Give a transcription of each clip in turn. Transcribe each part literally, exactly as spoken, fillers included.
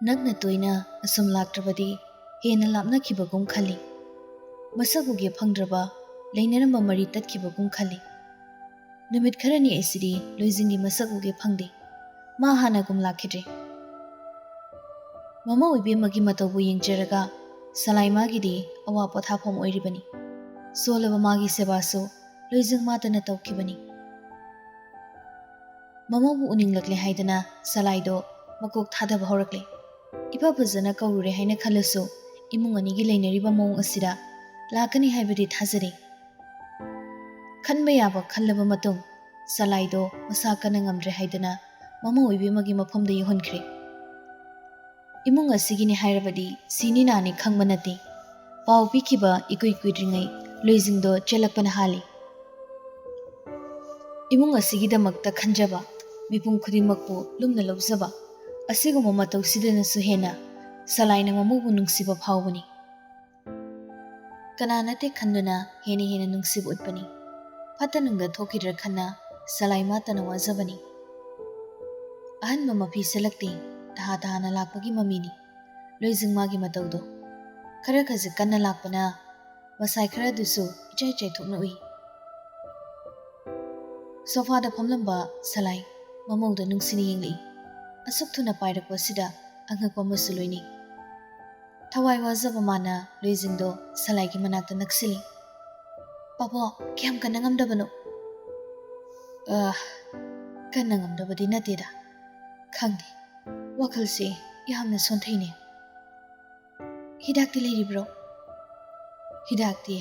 ꯅꯛꯅ ꯇꯣꯏꯅ ꯑꯁꯨꯝ ꯂꯥꯛꯇ꯭ꯔꯕꯗꯤ ꯍꯦꯟꯅ ꯂꯥꯞꯅꯈꯤꯕꯒꯨꯝ ꯈꯜꯂꯤ꯫ ꯃꯁꯛ ꯎꯒꯦ ꯐꯪꯗ꯭ꯔꯕ, ꯂꯩꯅꯔꯝꯕ ꯃꯔꯤ ꯇꯠꯈꯤꯕꯒꯨꯝ ꯈꯜꯂꯤ꯫ ꯅꯨꯃꯤꯠ ꯈꯔꯅꯤ ꯑꯩꯁꯤꯗꯤ ꯂꯣꯏꯖꯤꯡꯒꯤ ꯃꯁꯛ ꯎꯒꯦ ꯐꯪꯗꯦ꯫ ꯃꯥ ꯍꯥꯟꯅꯒꯨꯝ ꯂꯥꯛꯈꯤꯗ꯭ꯔꯦ꯫ ꯃꯃꯧ ꯏꯕꯦꯝꯃꯒꯤ ꯃꯇꯧꯕꯨ ꯌꯦꯡꯖꯔꯒ ꯁꯂꯥꯏꯃꯥꯒꯤꯗꯤ ꯑꯋꯥ ꯄꯣꯊꯥꯐꯝ ꯑꯣꯏꯔꯤꯕꯅꯤ꯫ ꯁꯣꯜꯂꯕ ꯃꯥꯒꯤ ꯁꯦꯕꯥꯁꯨ ꯂꯣꯏꯖꯤꯡ ꯃꯥꯇꯅ ꯇꯧꯈꯤꯕꯅꯤ꯫ ꯃꯃꯧꯕꯨ ꯎꯅꯤꯡꯂꯛꯂꯦ ꯍꯥꯏꯗꯅ ꯁꯂꯥꯏꯗꯣ ꯃꯀꯣꯛ ꯊꯥꯗꯕ ꯍꯧꯔꯛꯂꯦ꯫ ꯏꯐ ꯐꯖꯅ ꯀꯧꯔꯨꯔꯦ ꯍꯥꯏꯅ ꯈꯜꯂꯁꯨ, ꯏꯃꯨꯡ ꯑꯅꯤꯒꯤ ꯂꯩꯅꯔꯤꯕ ꯃꯑꯣꯡ ꯑꯁꯤꯗ ꯂꯥꯛꯀꯅꯤ ꯍꯥꯏꯕꯗꯤ ꯊꯥꯖꯗꯦ꯫ ꯈꯟꯕ ꯌꯥꯕ ꯈꯜꯂꯕ ꯃꯇꯨꯡ, ꯁꯂꯥꯏꯗꯣ ꯃꯁꯥ ꯀꯟꯅ ꯉꯝꯗ꯭ꯔꯦ ꯍꯥꯏꯗꯅ ꯃꯃꯧ ꯏꯕꯦꯝꯃꯒꯤ ꯃꯐꯝꯗ ꯌꯧꯍꯟꯈ꯭ꯔꯦ꯫ ꯏꯃꯨꯡ ꯑꯁꯤꯒꯤꯅꯤ ꯍꯥꯏꯔꯕꯗꯤ ꯁꯤꯅꯤ ꯅꯥꯅꯤ ꯈꯪꯕ ꯅꯠꯇꯦ꯫ ꯄꯥꯎ ꯄꯤꯈꯤꯕ ꯏꯀꯨꯏ ꯀꯨꯏꯗ꯭ꯔꯤꯉꯩ ꯂꯣꯏꯖꯤꯡꯗꯣ ꯆꯦꯜꯂꯛꯄꯅ ꯍꯥꯜꯂꯤ꯫ ꯏꯃꯨꯡ ꯑꯁꯤꯒꯤꯗꯃꯛꯇ ꯈꯟꯖꯕ, ꯃꯤꯄꯨꯝ ꯈꯨꯗꯤꯡꯃꯛꯄꯨ ꯂꯨꯝꯅ ꯂꯧꯖꯕ, ꯑꯁꯤꯒꯨꯝꯕ ꯃꯇꯧꯁꯤꯗꯅꯁꯨ ꯍꯦꯟꯅ ꯁꯂꯥꯏꯅ ꯃꯃꯧꯕꯨ ꯅꯨꯡꯁꯤꯕ ꯐꯥꯎꯕꯅꯤ꯫ ꯀꯅꯥ ꯅꯠꯇꯦ ꯈꯟꯗꯨꯅ ꯍꯦꯟꯅ ꯍꯦꯟꯅ ꯅꯨꯡꯁꯤꯕ ꯎꯠꯄꯅꯤ꯫ ꯐꯠꯇ ꯅꯨꯡꯗ ꯊꯣꯛꯈꯤꯗ꯭ꯔꯥ ꯈꯟꯅ ꯁꯂꯥꯏ ꯃꯥꯇꯅ ꯋꯥꯖꯕꯅꯤ꯫ ꯑꯍꯟꯕ ꯃꯐꯤ ꯁꯦꯠꯂꯛꯇꯦ, ꯇꯍꯥ ꯇꯍꯥꯅ ꯂꯥꯛꯄꯒꯤ ꯃꯃꯤꯅꯤ ꯂꯣꯏꯖꯤꯡ ꯃꯥꯒꯤ ꯃꯇꯧꯗꯣ꯫ ꯈꯔ ꯈꯖꯤꯛ ꯀꯟꯅ ꯂꯥꯛꯄꯅ ꯃꯁꯥꯏ ꯈꯔꯗꯨꯁꯨ ꯏꯆꯥꯏ ꯆꯥꯏꯊꯣꯛꯅ ꯎꯏ꯫ ꯁꯣꯐꯥꯗ ꯐꯝꯂꯝꯕ ꯁꯂꯥꯏ ꯃꯃꯧꯗ ꯅꯨꯡꯁꯤꯅ ꯌꯦꯡꯂꯛꯏ꯫ ꯑꯁꯨꯛ ꯊꯨꯅ ꯄꯥꯏꯔꯛꯄꯁꯤꯗ ꯑꯉꯛꯄ ꯑꯃꯁꯨ ꯂꯣꯏꯅꯩ꯫ ꯊꯋꯥꯏ ꯋꯥꯖꯕ ꯃꯥꯅ ꯂꯣꯏꯖꯤꯡꯗꯣ ꯁꯂꯥꯏꯒꯤ ꯃꯅꯥꯛꯇ ꯅꯛꯁꯤꯜꯂꯤ꯫ "ꯄꯥꯕꯣ, ꯀꯌꯥꯝ ꯀꯟꯅ ꯉꯝꯗꯕꯅꯣ?" "ꯑ, ꯀꯟꯅ ꯉꯝꯗꯕꯗꯤ ꯅꯠꯇꯦꯗ꯫ ꯈꯪꯗꯦ, ꯋꯥꯈꯜꯁꯦ ꯌꯥꯝꯅ ꯁꯣꯟꯊꯩꯅꯦ꯫" "ꯍꯤꯗꯥꯛꯇꯤ ꯂꯩꯔꯤꯕ꯭ꯔꯣ?" "ꯍꯤꯗꯥꯛꯇꯤ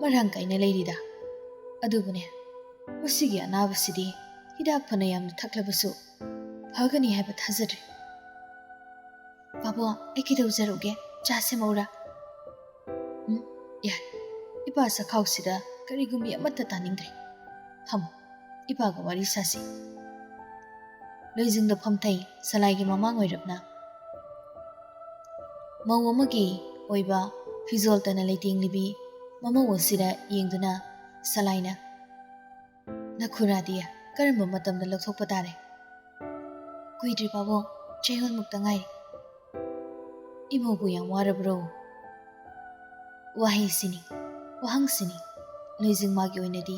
ꯃꯔꯥꯡ ꯀꯥꯏꯅ ꯂꯩꯔꯤꯗ꯫ ꯑꯗꯨꯕꯨꯅꯦ, ꯃꯁꯤꯒꯤ ꯑꯅꯥꯕꯁꯤꯗꯤ ꯍꯤꯗꯥꯛ ꯐꯅ ꯌꯥꯝꯅ ꯊꯛꯂꯕꯁꯨ ꯐꯒꯅꯤ ꯍꯥꯏꯕ ꯊꯥꯖꯗ꯭ꯔꯦ꯫" "ꯄꯥꯕꯣ, ꯑꯩ ꯀꯩꯗꯧꯖꯔꯨꯒꯦ? ꯆꯥ ꯁꯦꯝꯃꯛꯎꯔꯥ?" "ꯎꯝ, ꯌꯥꯔꯦ꯫ ꯏꯄꯥ ꯆꯈꯥꯎꯁꯤꯗ ꯀꯔꯤꯒꯨꯝꯕꯤ ꯑꯃꯠꯇ ꯇꯥꯅꯤꯡꯗ꯭ꯔꯦ꯫ ꯐꯝꯃꯨ, ꯏꯄꯥꯒ ꯋꯥꯔꯤ ꯁꯥꯁꯤ꯫" ꯂꯣꯏꯖꯤꯡꯗ ꯐꯝꯊꯩ ꯁꯂꯥꯏꯒꯤ ꯃꯃꯥꯡ ꯑꯣꯏꯔꯞꯅ꯫ ꯃꯧ ꯑꯃꯒꯤ ꯑꯣꯏꯕ ꯐꯤꯖꯣꯜꯇꯅ ꯂꯩꯇꯦꯡꯂꯤꯕꯤ ꯃꯃꯧ ꯑꯁꯤꯗ ꯌꯦꯡꯗꯨꯅ ꯁꯂꯥꯏꯅ, "ꯅꯈꯨꯔꯥꯗꯤ ꯀꯔꯝꯕ ꯃꯇꯝꯗ ꯂꯧꯊꯣꯛꯄ ꯇꯥꯔꯦ?" "ꯀꯨꯏꯗ꯭ꯔꯤ ꯄꯥꯕꯣ, ꯆꯌꯣꯜꯃꯨꯛꯇ ꯉꯥꯏꯔꯤ꯫" "ꯏꯃꯧꯕꯨ ꯌꯥꯝ ꯋꯥꯔꯕ꯭ꯔꯣ?" ꯋꯥꯍꯩꯁꯤꯅꯤ, ꯋꯥꯍꯪꯁꯤꯅꯤ ꯂꯣꯏꯖꯤꯡꯃꯥꯒꯤ ꯑꯣꯏꯅꯗꯤ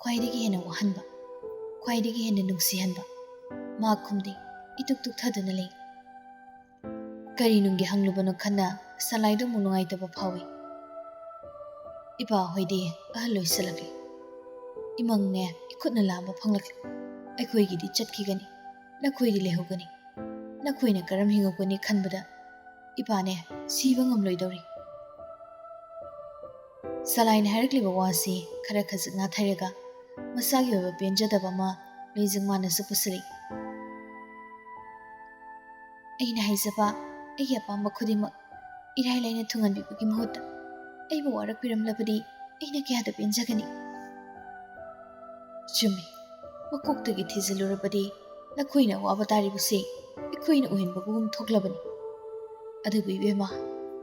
ꯈ꯭ꯋꯥꯏꯗꯒꯤ ꯍꯦꯟꯅ ꯋꯥꯍꯟꯕ, ꯈ꯭ꯋꯥꯏꯗꯒꯤ ꯍꯦꯟꯅ ꯅꯨꯡꯁꯤꯍꯟꯕ꯫ ꯃꯥ ꯈꯨꯝꯗꯦ, ꯏꯇꯨꯛ ꯇꯨꯛꯊꯗꯨꯅ ꯂꯩ꯫ ꯀꯔꯤ ꯅꯨꯡꯒꯤ ꯍꯪꯂꯨꯕꯅꯣ ꯈꯟꯅ ꯁꯂꯥꯏꯗꯨ ꯑꯃꯨꯛ ꯅꯨꯡꯉꯥꯏꯇꯕ ꯐꯥꯎꯏ꯫ "ꯏꯄꯥ ꯍꯣꯏꯗꯤ ꯑꯍꯜ ꯑꯣꯏꯁꯜꯂꯛꯂꯦ꯫ ꯏꯃꯪꯅꯦ ꯏꯈꯨꯠꯅ ꯂꯥꯝꯕ ꯐꯪꯂꯛꯂꯦ꯫ ꯑꯩꯈꯣꯏꯒꯤꯗꯤ ꯆꯠꯈꯤꯒꯅꯤ, ꯅꯈꯣꯏꯗꯤ ꯂꯩꯍꯧꯒꯅꯤ꯫ ꯅꯈꯣꯏꯅ ꯀꯔꯝ ꯍꯤꯡꯉꯧꯒꯅꯤ ꯈꯟꯕꯗ ꯏꯄꯥꯅꯦ ꯁꯤꯕ ꯉꯝꯂꯣꯏꯗꯧꯔꯤ꯫" ꯁꯂꯥꯏꯅ ꯍꯥꯏꯔꯛꯂꯤꯕ ꯋꯥꯁꯤ ꯈꯔ ꯈꯖꯤꯛ ꯉꯥꯊꯩꯔꯒ ꯃꯁꯥꯒꯤ ꯑꯣꯏꯕ ꯄꯦꯟꯖꯗꯕ ꯑꯃ ꯂꯣꯏꯖꯤꯡꯃꯥꯅꯁꯨ ꯄꯨꯁꯤꯜꯂꯤ꯫ "ꯑꯩꯅ ꯍꯥꯏꯖꯕ, ꯑꯩꯒꯤ ꯑꯄꯥꯝꯕ ꯈꯨꯗꯤꯡꯃꯛ ꯏꯔꯥꯏ ꯂꯥꯏꯅ ꯊꯨꯡꯍꯟꯕꯤꯕꯒꯤ ꯃꯍꯨꯠꯇ ꯑꯩꯕꯨ ꯋꯥꯔꯛꯄꯤꯔꯝꯂꯕꯗꯤ ꯑꯩꯅ ꯀꯌꯥꯗ ꯄꯦꯟꯖꯒꯅꯤ꯫" "ꯆꯨꯝꯃꯤ, ꯃꯀꯣꯛꯇꯒꯤ ꯊꯤꯖꯤꯜꯂꯨꯔꯕꯗꯤ ꯅꯈꯣꯏꯅ ꯑꯋꯥꯕ ꯇꯥꯔꯤꯕꯁꯤ ꯑꯩꯈꯣꯏꯅ ꯑꯣꯏꯍꯟꯕꯒꯨꯝ ꯊꯣꯛꯂꯕꯅꯤ꯫ ꯑꯗꯨꯕꯨ ꯏꯕꯦꯝꯃ,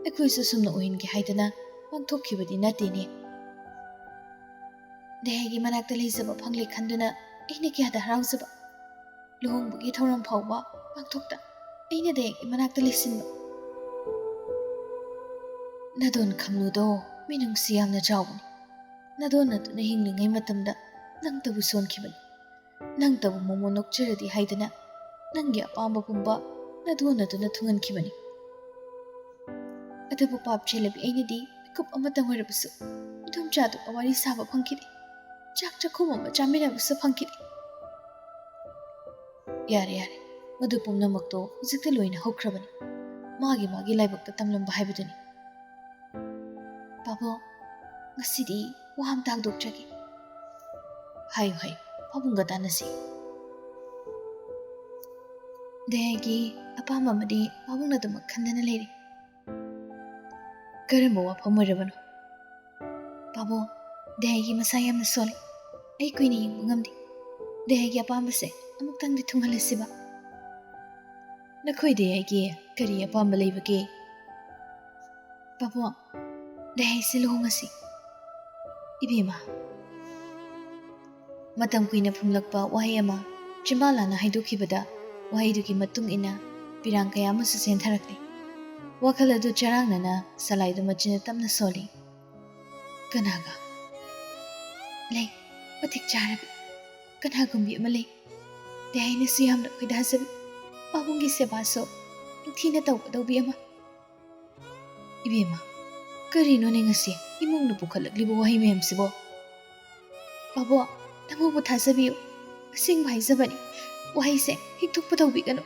ꯑꯩꯈꯣꯏꯁꯨ ꯁꯨꯝꯅ ꯑꯣꯏꯍꯟꯒꯦ ꯍꯥꯏꯗꯅ ꯄꯥꯡꯊꯣꯛꯈꯤꯕꯗꯤ ꯅꯠꯇꯦꯅꯦ꯫ ꯗꯦꯍꯥꯏꯒꯤ ꯃꯅꯥꯛꯇ ꯂꯩꯖꯕ ꯐꯪꯂꯦ ꯈꯟꯗꯨꯅ ꯑꯩꯅ ꯀꯌꯥꯗ ꯍꯔꯥꯎꯖꯕ꯫ ꯂꯨꯍꯣꯡꯕꯒꯤ ꯊꯧꯔꯝ ꯐꯥꯎꯕ ꯄꯥꯡꯊꯣꯛꯇ ꯑꯩꯅ ꯗꯦꯍꯥꯏꯒꯤ ꯃꯅꯥꯛꯇ ꯂꯩꯁꯤꯟꯕ꯫" "ꯅꯗꯣꯟ ꯈꯝꯅꯨꯗꯣ ꯃꯤꯅꯨꯡꯁꯤ ꯌꯥꯝꯅ ꯆꯥꯎꯕꯅꯤ꯫ ꯅꯗꯣꯟ ꯑꯗꯨꯅ ꯍꯤꯡꯂꯤꯉꯩ ꯃꯇꯝꯗ ꯅꯪꯇꯕꯨ ꯁꯣꯟꯈꯤꯕꯅꯤ꯫ ꯅꯪꯇꯕꯨ ꯃꯃꯣꯟ ꯅꯣꯛꯆꯔꯗꯤ ꯍꯥꯏꯗꯅ ꯅꯪꯒꯤ ꯑꯄꯥꯝꯕ ꯄꯨꯝꯕ ꯅꯗꯣꯟ ꯑꯗꯨꯅ ꯊꯨꯡꯍꯟꯈꯤꯕꯅꯤ꯫ ꯑꯗꯨꯕꯨ ꯄꯥꯞ ꯆꯦꯜꯂꯕꯤ ꯑꯩꯅꯗꯤ ꯃꯤꯀꯨꯞ ꯑꯃꯇꯪ ꯑꯣꯏꯔꯕꯁꯨ ꯏꯗꯣꯝꯆꯥꯗꯨꯒ ꯋꯥꯔꯤ ꯁꯥꯕ ꯐꯪꯈꯤꯗꯦ꯫ ꯆꯥꯛ ꯆꯥꯛꯈꯨꯝ ꯑꯃ ꯆꯥꯃꯤꯟꯅꯕꯁꯨ ꯐꯪꯈꯤꯗꯦ꯫" "ꯌꯥꯔꯦ, ꯌꯥꯔꯦ, ꯃꯗꯨ ꯄꯨꯝꯅꯃꯛꯇꯣ ꯍꯧꯖꯤꯛꯇꯤ ꯂꯣꯏꯅ ꯍꯧꯈ꯭ꯔꯕꯅꯤ꯫ ꯃꯥꯒꯤ ꯃꯥꯒꯤ ꯂꯥꯏꯕꯛꯇ ꯇꯝꯂꯝꯕ ꯍꯥꯏꯕꯗꯨꯅꯤ꯫" "ꯄꯥꯕꯨꯡ, ꯉꯁꯤꯗꯤ ꯋꯥ ꯑꯝꯇ ꯍꯧꯗꯣꯛꯆꯒꯦ꯫" "ꯍꯥꯏꯌꯨ, ꯍꯥꯏꯌꯨ, ꯄꯥꯕꯨꯡꯒ ꯇꯥꯟꯅꯁꯤ꯫" "ꯗꯦꯍꯥꯏꯒꯤ ꯑꯄꯥꯝꯕ ꯑꯃꯗꯤ ꯄꯥꯕꯨꯡꯅ ꯑꯗꯨꯃꯛ ꯈꯟꯗꯅ ꯂꯩꯔꯦ꯫" "ꯀꯔꯝꯕ ꯋꯥꯐꯝ ꯑꯣꯏꯔꯕꯅꯣ?" "ꯄꯥꯕꯨꯡ, ꯗꯦꯍꯥꯏꯒꯤ ꯃꯁꯥ ꯌꯥꯝꯅ ꯁꯣꯜꯂꯤ꯫ ꯑꯩ ꯀꯨꯏꯅ ꯌꯦꯡꯕ ꯉꯝꯗꯦ꯫ ꯗꯦꯍꯥꯏꯒꯤ ꯑꯄꯥꯝꯕꯁꯦ ꯑꯃꯨꯛꯇꯪꯗꯤ ꯊꯨꯡꯍꯜꯂꯁꯤꯕ꯫" "ꯅꯈꯣꯏ ꯗꯦꯍꯥꯏꯒꯤ ꯀꯔꯤ ꯑꯄꯥꯝꯕ ꯂꯩꯕꯒꯦ?" "ꯄꯥꯕꯨꯡ, ꯗꯦꯍꯥꯏꯁꯦ ꯂꯨꯍꯣꯡꯉꯁꯤ꯫" "ꯏꯕꯦꯝꯃ꯫" ꯃꯇꯝ ꯀꯨꯏꯅ ꯐꯨꯝꯂꯛꯄ ꯋꯥꯍꯩ ꯑꯃ ꯆꯤꯝꯕꯥꯂꯥꯅ ꯍꯥꯏꯗꯣꯛꯈꯤꯕꯗ ꯋꯥꯍꯩꯗꯨꯒꯤ ꯃꯇꯨꯡ ꯏꯟꯅ ꯄꯤꯔꯥꯡ ꯀꯌꯥ ꯑꯃꯁꯨ ꯆꯦꯟꯊꯔꯛꯂꯤ꯫ ꯋꯥꯈꯜ ꯑꯗꯨ ꯆꯔꯥꯡꯅꯅ ꯁꯂꯥꯏꯗꯨ ꯃꯆꯤꯟꯅ ꯇꯞꯅ ꯁꯣꯜꯂꯤ꯫ "ꯀꯅꯥꯒ?" "ꯂꯩ, ꯃꯇꯤꯛ ꯆꯥꯔꯕꯤ꯫ ꯀꯅꯥꯒꯨꯝꯕꯤ ꯑꯃ ꯂꯩ꯫ ꯗꯌꯥꯏꯅꯁꯨ ꯌꯥꯝꯅ ꯈꯣꯏꯗꯥꯖꯕꯤ, ꯄꯥꯕꯨꯡꯒꯤ ꯁꯦꯕꯥꯁꯨ ꯅꯤꯡꯊꯤꯅ ꯇꯧꯒꯗꯧꯕꯤ ꯑꯃ꯫" "ꯏꯕꯦꯝꯃ, ꯀꯔꯤꯅꯣꯅꯦ ꯉꯁꯤ ꯏꯃꯨꯡꯅ ꯄꯨꯈꯠꯂꯛꯂꯤꯕ ꯋꯥꯍꯩ ꯃꯌꯥꯝꯁꯤꯕꯣ?" "ꯄꯥꯕꯨꯡ, ꯅꯃꯧꯕꯨ ꯊꯥꯖꯕꯤꯌꯨ꯫ ꯑꯁꯦꯡꯕ ꯍꯥꯏꯖꯕꯅꯤ꯫ ꯋꯥꯍꯩꯁꯦ ꯍꯤꯛꯊꯣꯛꯄ ꯇꯧꯕꯤꯒꯅꯨ꯫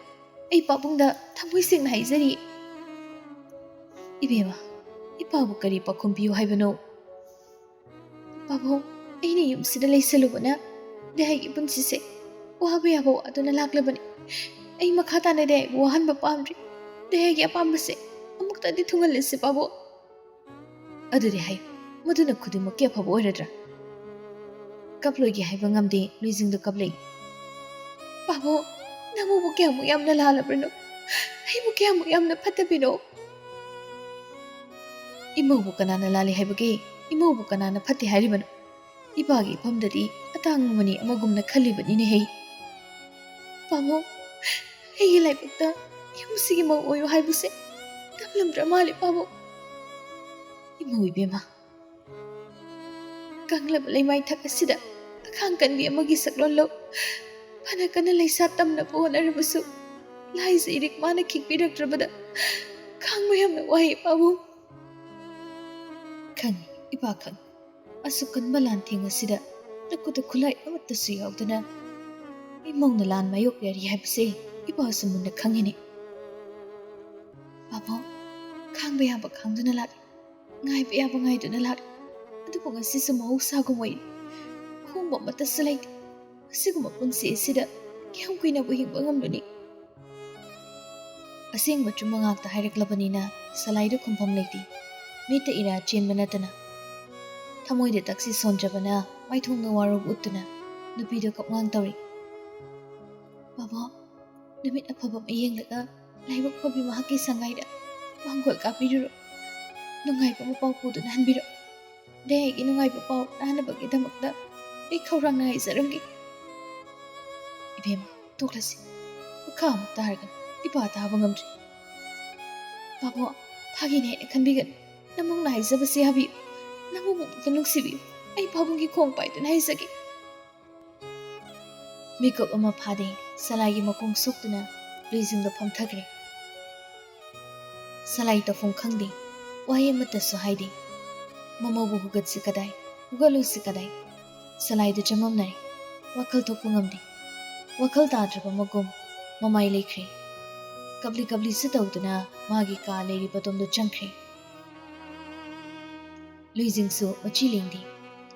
ꯑꯩ ꯄꯥꯕꯨꯡꯗ ꯊꯃꯣꯏ ꯁꯦꯡꯅ ꯍꯥꯏꯖꯔꯤ꯫" "ꯏꯕꯦꯝꯃ, ꯏꯄꯥꯕꯨ ꯀꯔꯤ ꯄꯥꯎꯈꯨꯝ ꯄꯤꯌꯨ ꯍꯥꯏꯕꯅꯣ?" "ꯄꯥꯕꯨꯡ, ꯑꯩꯅ ꯌꯨꯝꯁꯤꯗ ꯂꯩꯁꯜꯂꯨꯕꯅ ꯗꯌꯥꯏꯒꯤ ꯄꯨꯟꯁꯤꯁꯦ ꯋꯥꯕ ꯌꯥꯕ ꯋꯥꯗꯨꯅ ꯂꯥꯛꯂꯕꯅꯤ꯫ ꯑꯩ ꯃꯈꯥ ꯇꯥꯅ ꯗꯌꯥꯏꯕꯨ ꯋꯥꯍꯟꯕ ꯄꯥꯝꯗ꯭ꯔꯦ꯫ ꯗꯌꯥꯏꯒꯤ ꯑꯄꯥꯝꯕꯁꯦ ꯑꯃꯨꯛꯇꯗꯤ ꯊꯨꯡꯍꯜꯂꯁꯤ ꯄꯥꯕꯨꯡ꯫" "ꯑꯗꯨꯗꯤ ꯍꯥꯏꯌꯨ, ꯃꯗꯨꯅ ꯈꯨꯗꯤꯡꯃꯛꯀꯤ ꯑꯐꯕ ꯑꯣꯏꯔꯗ꯭ꯔꯥ?" "ꯀꯞꯂꯣꯏꯒꯦ ꯍꯥꯏꯕ ꯉꯝꯗꯦ, ꯂꯨꯏꯖꯤꯡꯗ ꯀꯞꯂꯛꯏ꯫" "ꯄꯥꯕꯨꯡ, ꯅꯃꯧꯕꯨ ꯀꯌꯥꯃꯨꯛ ꯌꯥꯝꯅ ꯂꯥꯜꯂꯕ꯭ꯔꯅꯣ? ꯑꯩꯕꯨ ꯀꯌꯥꯃꯨꯛ ꯌꯥꯝꯅ ꯐꯠꯇꯕꯤꯅꯣ?" "ꯏꯃꯧꯕꯨ ꯀꯅꯥꯅ ꯂꯥꯜꯂꯤ ꯍꯥꯏꯕꯒꯦ? ꯏꯃꯧꯕꯨ ꯀꯅꯥꯅ ꯐꯠꯇꯦ ꯍꯥꯏꯔꯤꯕꯅꯣ? ꯏꯄꯥꯒꯤ ꯏꯐꯝꯗꯗꯤ ꯑꯇꯥꯡꯕ ꯃꯅꯤ ꯑꯃꯒꯨꯝꯅ ꯈꯜꯂꯤꯕꯅꯤꯅꯦꯍꯦ꯫" "ꯄꯥꯕꯨꯡ, ꯑꯩꯒꯤ ꯂꯥꯏꯕꯛꯇ ꯌꯨꯝꯁꯤꯒꯤ ꯃꯧ ꯑꯣꯏꯌꯨ ꯍꯥꯏꯕꯁꯦ ꯇꯝꯂꯝꯗ꯭ꯔ ꯃꯥꯜꯂꯦ ꯄꯥꯕꯨꯡ꯫" "ꯏꯃꯧ ꯏꯕꯦꯝꯃ, ꯀꯪꯂꯕ ꯂꯩꯃꯥꯏꯊꯛ ꯑꯁꯤꯗ ꯑꯈꯥꯡ ꯀꯟꯕꯤ ꯑꯃꯒꯤ ꯁꯛꯂꯣꯟ ꯂꯧ꯫ ꯐꯅ ꯀꯟꯅ ꯂꯩꯁꯥ ꯇꯝꯅꯕ ꯍꯣꯠꯅꯔꯕꯁꯨ ꯂꯥꯏꯖ ꯏꯔꯤꯛ ꯃꯥꯅ ꯈꯤꯛꯄꯤꯔꯛꯇ꯭ꯔꯕꯗ ꯈꯥꯡꯕ ꯌꯥꯝꯅ ꯋꯥꯏ ꯄꯥꯕꯨꯡ꯫" "ꯈꯪꯉꯤ ꯏꯄꯥ, ꯈꯪꯉꯤ꯫ ꯑꯁꯨꯛ ꯀꯟꯕ ꯂꯥꯟꯊꯦꯡ ꯑꯁꯤꯗ ꯅꯈꯨꯠꯇ ꯈꯨꯠꯂꯥꯏ ꯑꯃꯠꯇꯁꯨ ꯌꯥꯎꯗꯅ ꯏꯃꯧꯅ ꯂꯥꯟ ꯃꯥꯌꯣꯛꯅꯔꯤ ꯍꯥꯏꯕꯁꯦ ꯏꯄꯥꯁꯨ ꯃꯨꯟꯅ ꯈꯪꯉꯤꯅꯦ꯫" "ꯄꯥꯕꯨꯡ, ꯈꯥꯡꯕ ꯌꯥꯕ ꯈꯥꯡꯗꯨꯅ ꯂꯥꯛꯂꯤ, ꯉꯥꯏꯕ ꯌꯥꯕ ꯉꯥꯏꯗꯨꯅ ꯂꯥꯛꯂꯤ꯫ ꯑꯗꯨꯕꯨ ꯉꯁꯤꯁꯨ ꯃꯍꯧꯁꯥꯒꯨꯝ ꯑꯣꯏꯔꯤ꯫ ꯑꯍꯣꯡꯕ ꯑꯃꯠꯇꯁꯨ ꯂꯩꯇꯦ꯫ ꯑꯁꯤꯒꯨꯝꯕ ꯄꯨꯟꯁꯤ ꯑꯁꯤꯗ ꯀꯌꯥꯝ ꯀꯨꯏꯅꯕꯨ ꯍꯤꯡꯕ ꯉꯝꯂꯨꯅꯤ?" ꯑꯁꯦꯡꯕ ꯆꯨꯝꯕ ꯉꯥꯛꯇ ꯍꯥꯏꯔꯛꯂꯕꯅꯤꯅ ꯁꯂꯥꯏꯗ ꯈꯨꯝꯐꯝ ꯂꯩꯇꯦ꯫ ꯃꯤꯠꯇ ꯏꯔꯥ ꯆꯦꯟꯕ ꯅꯠꯇꯅ꯫ ꯊꯃꯣꯏꯗ ꯇꯛꯁꯤ ꯁꯣꯟꯖꯕꯅ ꯃꯥꯏꯊꯣꯡꯗ ꯋꯥꯔꯧꯕ ꯎꯠꯇꯨꯅ ꯅꯨꯄꯤꯗ ꯀꯞꯉꯥꯡ ꯇꯧꯔꯤ꯫ "ꯄꯥꯕꯨꯡ, ꯅꯨꯃꯤꯠ ꯑꯐꯕ ꯑꯃ ꯌꯦꯡꯂꯒ ꯂꯥꯏꯕꯛ ꯐꯕꯤ ꯃꯍꯥꯛꯀꯤ ꯁꯪꯒꯥꯏꯗ ꯃꯥꯡꯒꯣꯜ ꯀꯥꯞꯄꯤꯔꯨꯔꯣ꯫ ꯅꯨꯡꯉꯥꯏꯕ ꯑꯃ ꯄꯥꯎ ꯄꯨꯗꯨꯅ ꯍꯟꯕꯤꯔꯣ꯫ ꯗꯌꯥꯏꯒꯤ ꯅꯨꯡꯉꯥꯏꯕ ꯄꯥꯎ ꯇꯥꯅꯕꯒꯤꯗꯃꯛꯇ ꯑꯩ ꯈꯧꯔꯥꯡꯅ ꯉꯥꯏꯖꯔꯝꯒꯦ꯫" "ꯏꯕꯦꯝꯃ, ꯇꯣꯛꯂꯁꯤ꯫ ꯃꯈꯥ ꯑꯃꯨꯛ ꯇꯥꯔꯒꯅꯨ꯫ ꯏꯄꯥ ꯇꯥꯕ ꯉꯝꯗ꯭ꯔꯦ꯫" "ꯄꯥꯕꯨꯡ, ꯐꯥꯒꯤꯅꯦ ꯍꯥꯏꯅ ꯈꯟꯕꯤꯒꯅꯨ꯫ ꯅꯕꯨꯡꯅ ꯍꯥꯏꯖꯕꯁꯦ ꯍꯥꯕꯤꯌꯨ꯫ ꯅꯕꯨꯡꯕꯨ ꯑꯃꯨꯛꯇ ꯅꯨꯡꯁꯤꯕꯤꯌꯨ꯫ ꯑꯩ ꯄꯥꯕꯨꯡꯒꯤ ꯈꯣꯡ ꯄꯥꯏꯗꯨꯅ ꯍꯥꯏꯖꯒꯦ꯫" ꯃꯤꯀꯨꯞ ꯑꯃ ꯐꯥꯗꯦ, ꯁꯂꯥꯏꯒꯤ ꯃꯈꯣꯡ ꯁꯣꯛꯇꯨꯅ ꯂꯨꯏꯖꯤꯡꯗ ꯐꯝꯊꯈ꯭ꯔꯦ꯫ ꯁꯂꯥꯏ ꯇꯧꯐꯝ ꯈꯪꯗꯦ, ꯋꯥꯍꯩ ꯑꯃꯠꯇꯁꯨ ꯍꯥꯏꯗꯦ꯫ ꯃꯃꯧꯕꯨ ꯍꯨꯒꯠꯁꯤ ꯀꯗꯥꯏ, ꯍꯨꯒꯠꯂꯣꯏꯁꯤ ꯀꯗꯥꯏ? ꯁꯂꯥꯏꯗꯨ ꯆꯃꯝꯅꯔꯦ꯫ ꯋꯥꯈꯜ ꯊꯣꯛꯄ ꯉꯝꯗꯦ꯫ ꯋꯥꯈꯜ ꯇꯥꯗ꯭ꯔꯕ ꯃꯒꯨꯝ ꯃꯃꯥꯏ ꯂꯩꯈ꯭ꯔꯦ꯫ ꯀꯞꯂꯤ ꯀꯞꯂꯤꯁꯨ ꯇꯧꯗꯨꯅ ꯃꯥꯒꯤ ꯀꯥ ꯂꯩꯔꯤꯕ ꯑꯗꯣꯝꯗ ꯆꯪꯈ꯭ꯔꯦ꯫ ꯂꯨꯏꯖꯤꯡꯁꯨ ꯃꯆꯤ ꯂꯦꯡꯗꯦ꯫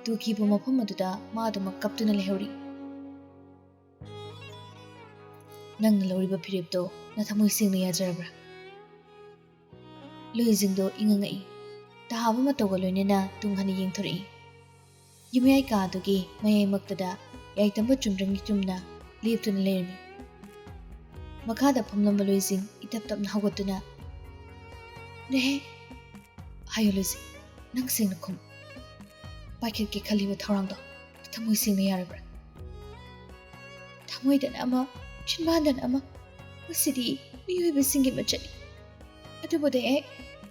ꯇꯨꯈꯤꯕ ꯃꯐꯝ ꯑꯗꯨꯗ ꯃꯥ ꯑꯗꯨꯃꯛ ꯀꯞꯇꯨꯅ ꯂꯩꯍꯧꯔꯤ꯫ "ꯅꯪꯅ ꯂꯧꯔꯤꯕ ꯐꯤꯔꯦꯞꯇꯣ ꯅꯊꯃꯣꯏ ꯁꯦꯡꯅ ꯌꯥꯖꯔꯕ꯭ꯔꯥ?" ꯂꯨꯏꯖꯤꯡꯗꯣ ꯏꯉꯛ ꯉꯛꯏ꯫ ꯇꯥꯕ ꯃꯇꯧꯒ ꯂꯣꯏꯅꯅ ꯇꯨꯡ ꯍꯟꯅ ꯌꯦꯡꯊꯣꯔꯛꯏ꯫ ꯌꯨꯝꯌꯥꯏ ꯀꯥ ꯑꯗꯨꯒꯤ ꯃꯌꯥꯏꯃꯛꯇꯗ ꯌꯥꯏꯇꯝꯕ ꯆꯨꯝꯗ꯭ꯔꯤꯡꯒꯤ ꯆꯨꯝꯅ ꯂꯦꯞꯇꯨꯅ ꯂꯩꯔꯝꯃꯤ꯫ ꯃꯈꯥꯗ ꯐꯝꯂꯝꯕ ꯂꯨꯏꯖꯤꯡ ꯏꯇꯞ ꯇꯞꯅ ꯍꯧꯒꯠꯇꯨꯅ, "ꯅꯦꯍꯦ, ꯍꯥꯏꯌꯨ ꯂꯨꯏꯖꯤꯡ, ꯅꯪ ꯁꯦꯡꯅ ꯈꯨꯝꯃꯨ꯫ ꯄꯥꯏꯈꯠꯀꯦ ꯈꯜꯂꯤꯕ ꯊꯧꯔꯥꯡꯗꯣ ꯊꯃꯣꯏ ꯁꯦꯡꯅ ꯌꯥꯔꯕ꯭ꯔꯥ?" "ꯊꯃꯣꯏꯗꯅ ꯑꯃ, ꯆꯤꯟꯕꯥꯟꯗꯅ ꯑꯃ꯫ ꯃꯁꯤꯗꯤ ꯃꯤꯑꯣꯏꯕꯁꯤꯡꯒꯤ ꯃꯆꯠꯅꯤ꯫ ꯑꯗꯨꯕꯨ ꯗꯦꯍꯦ,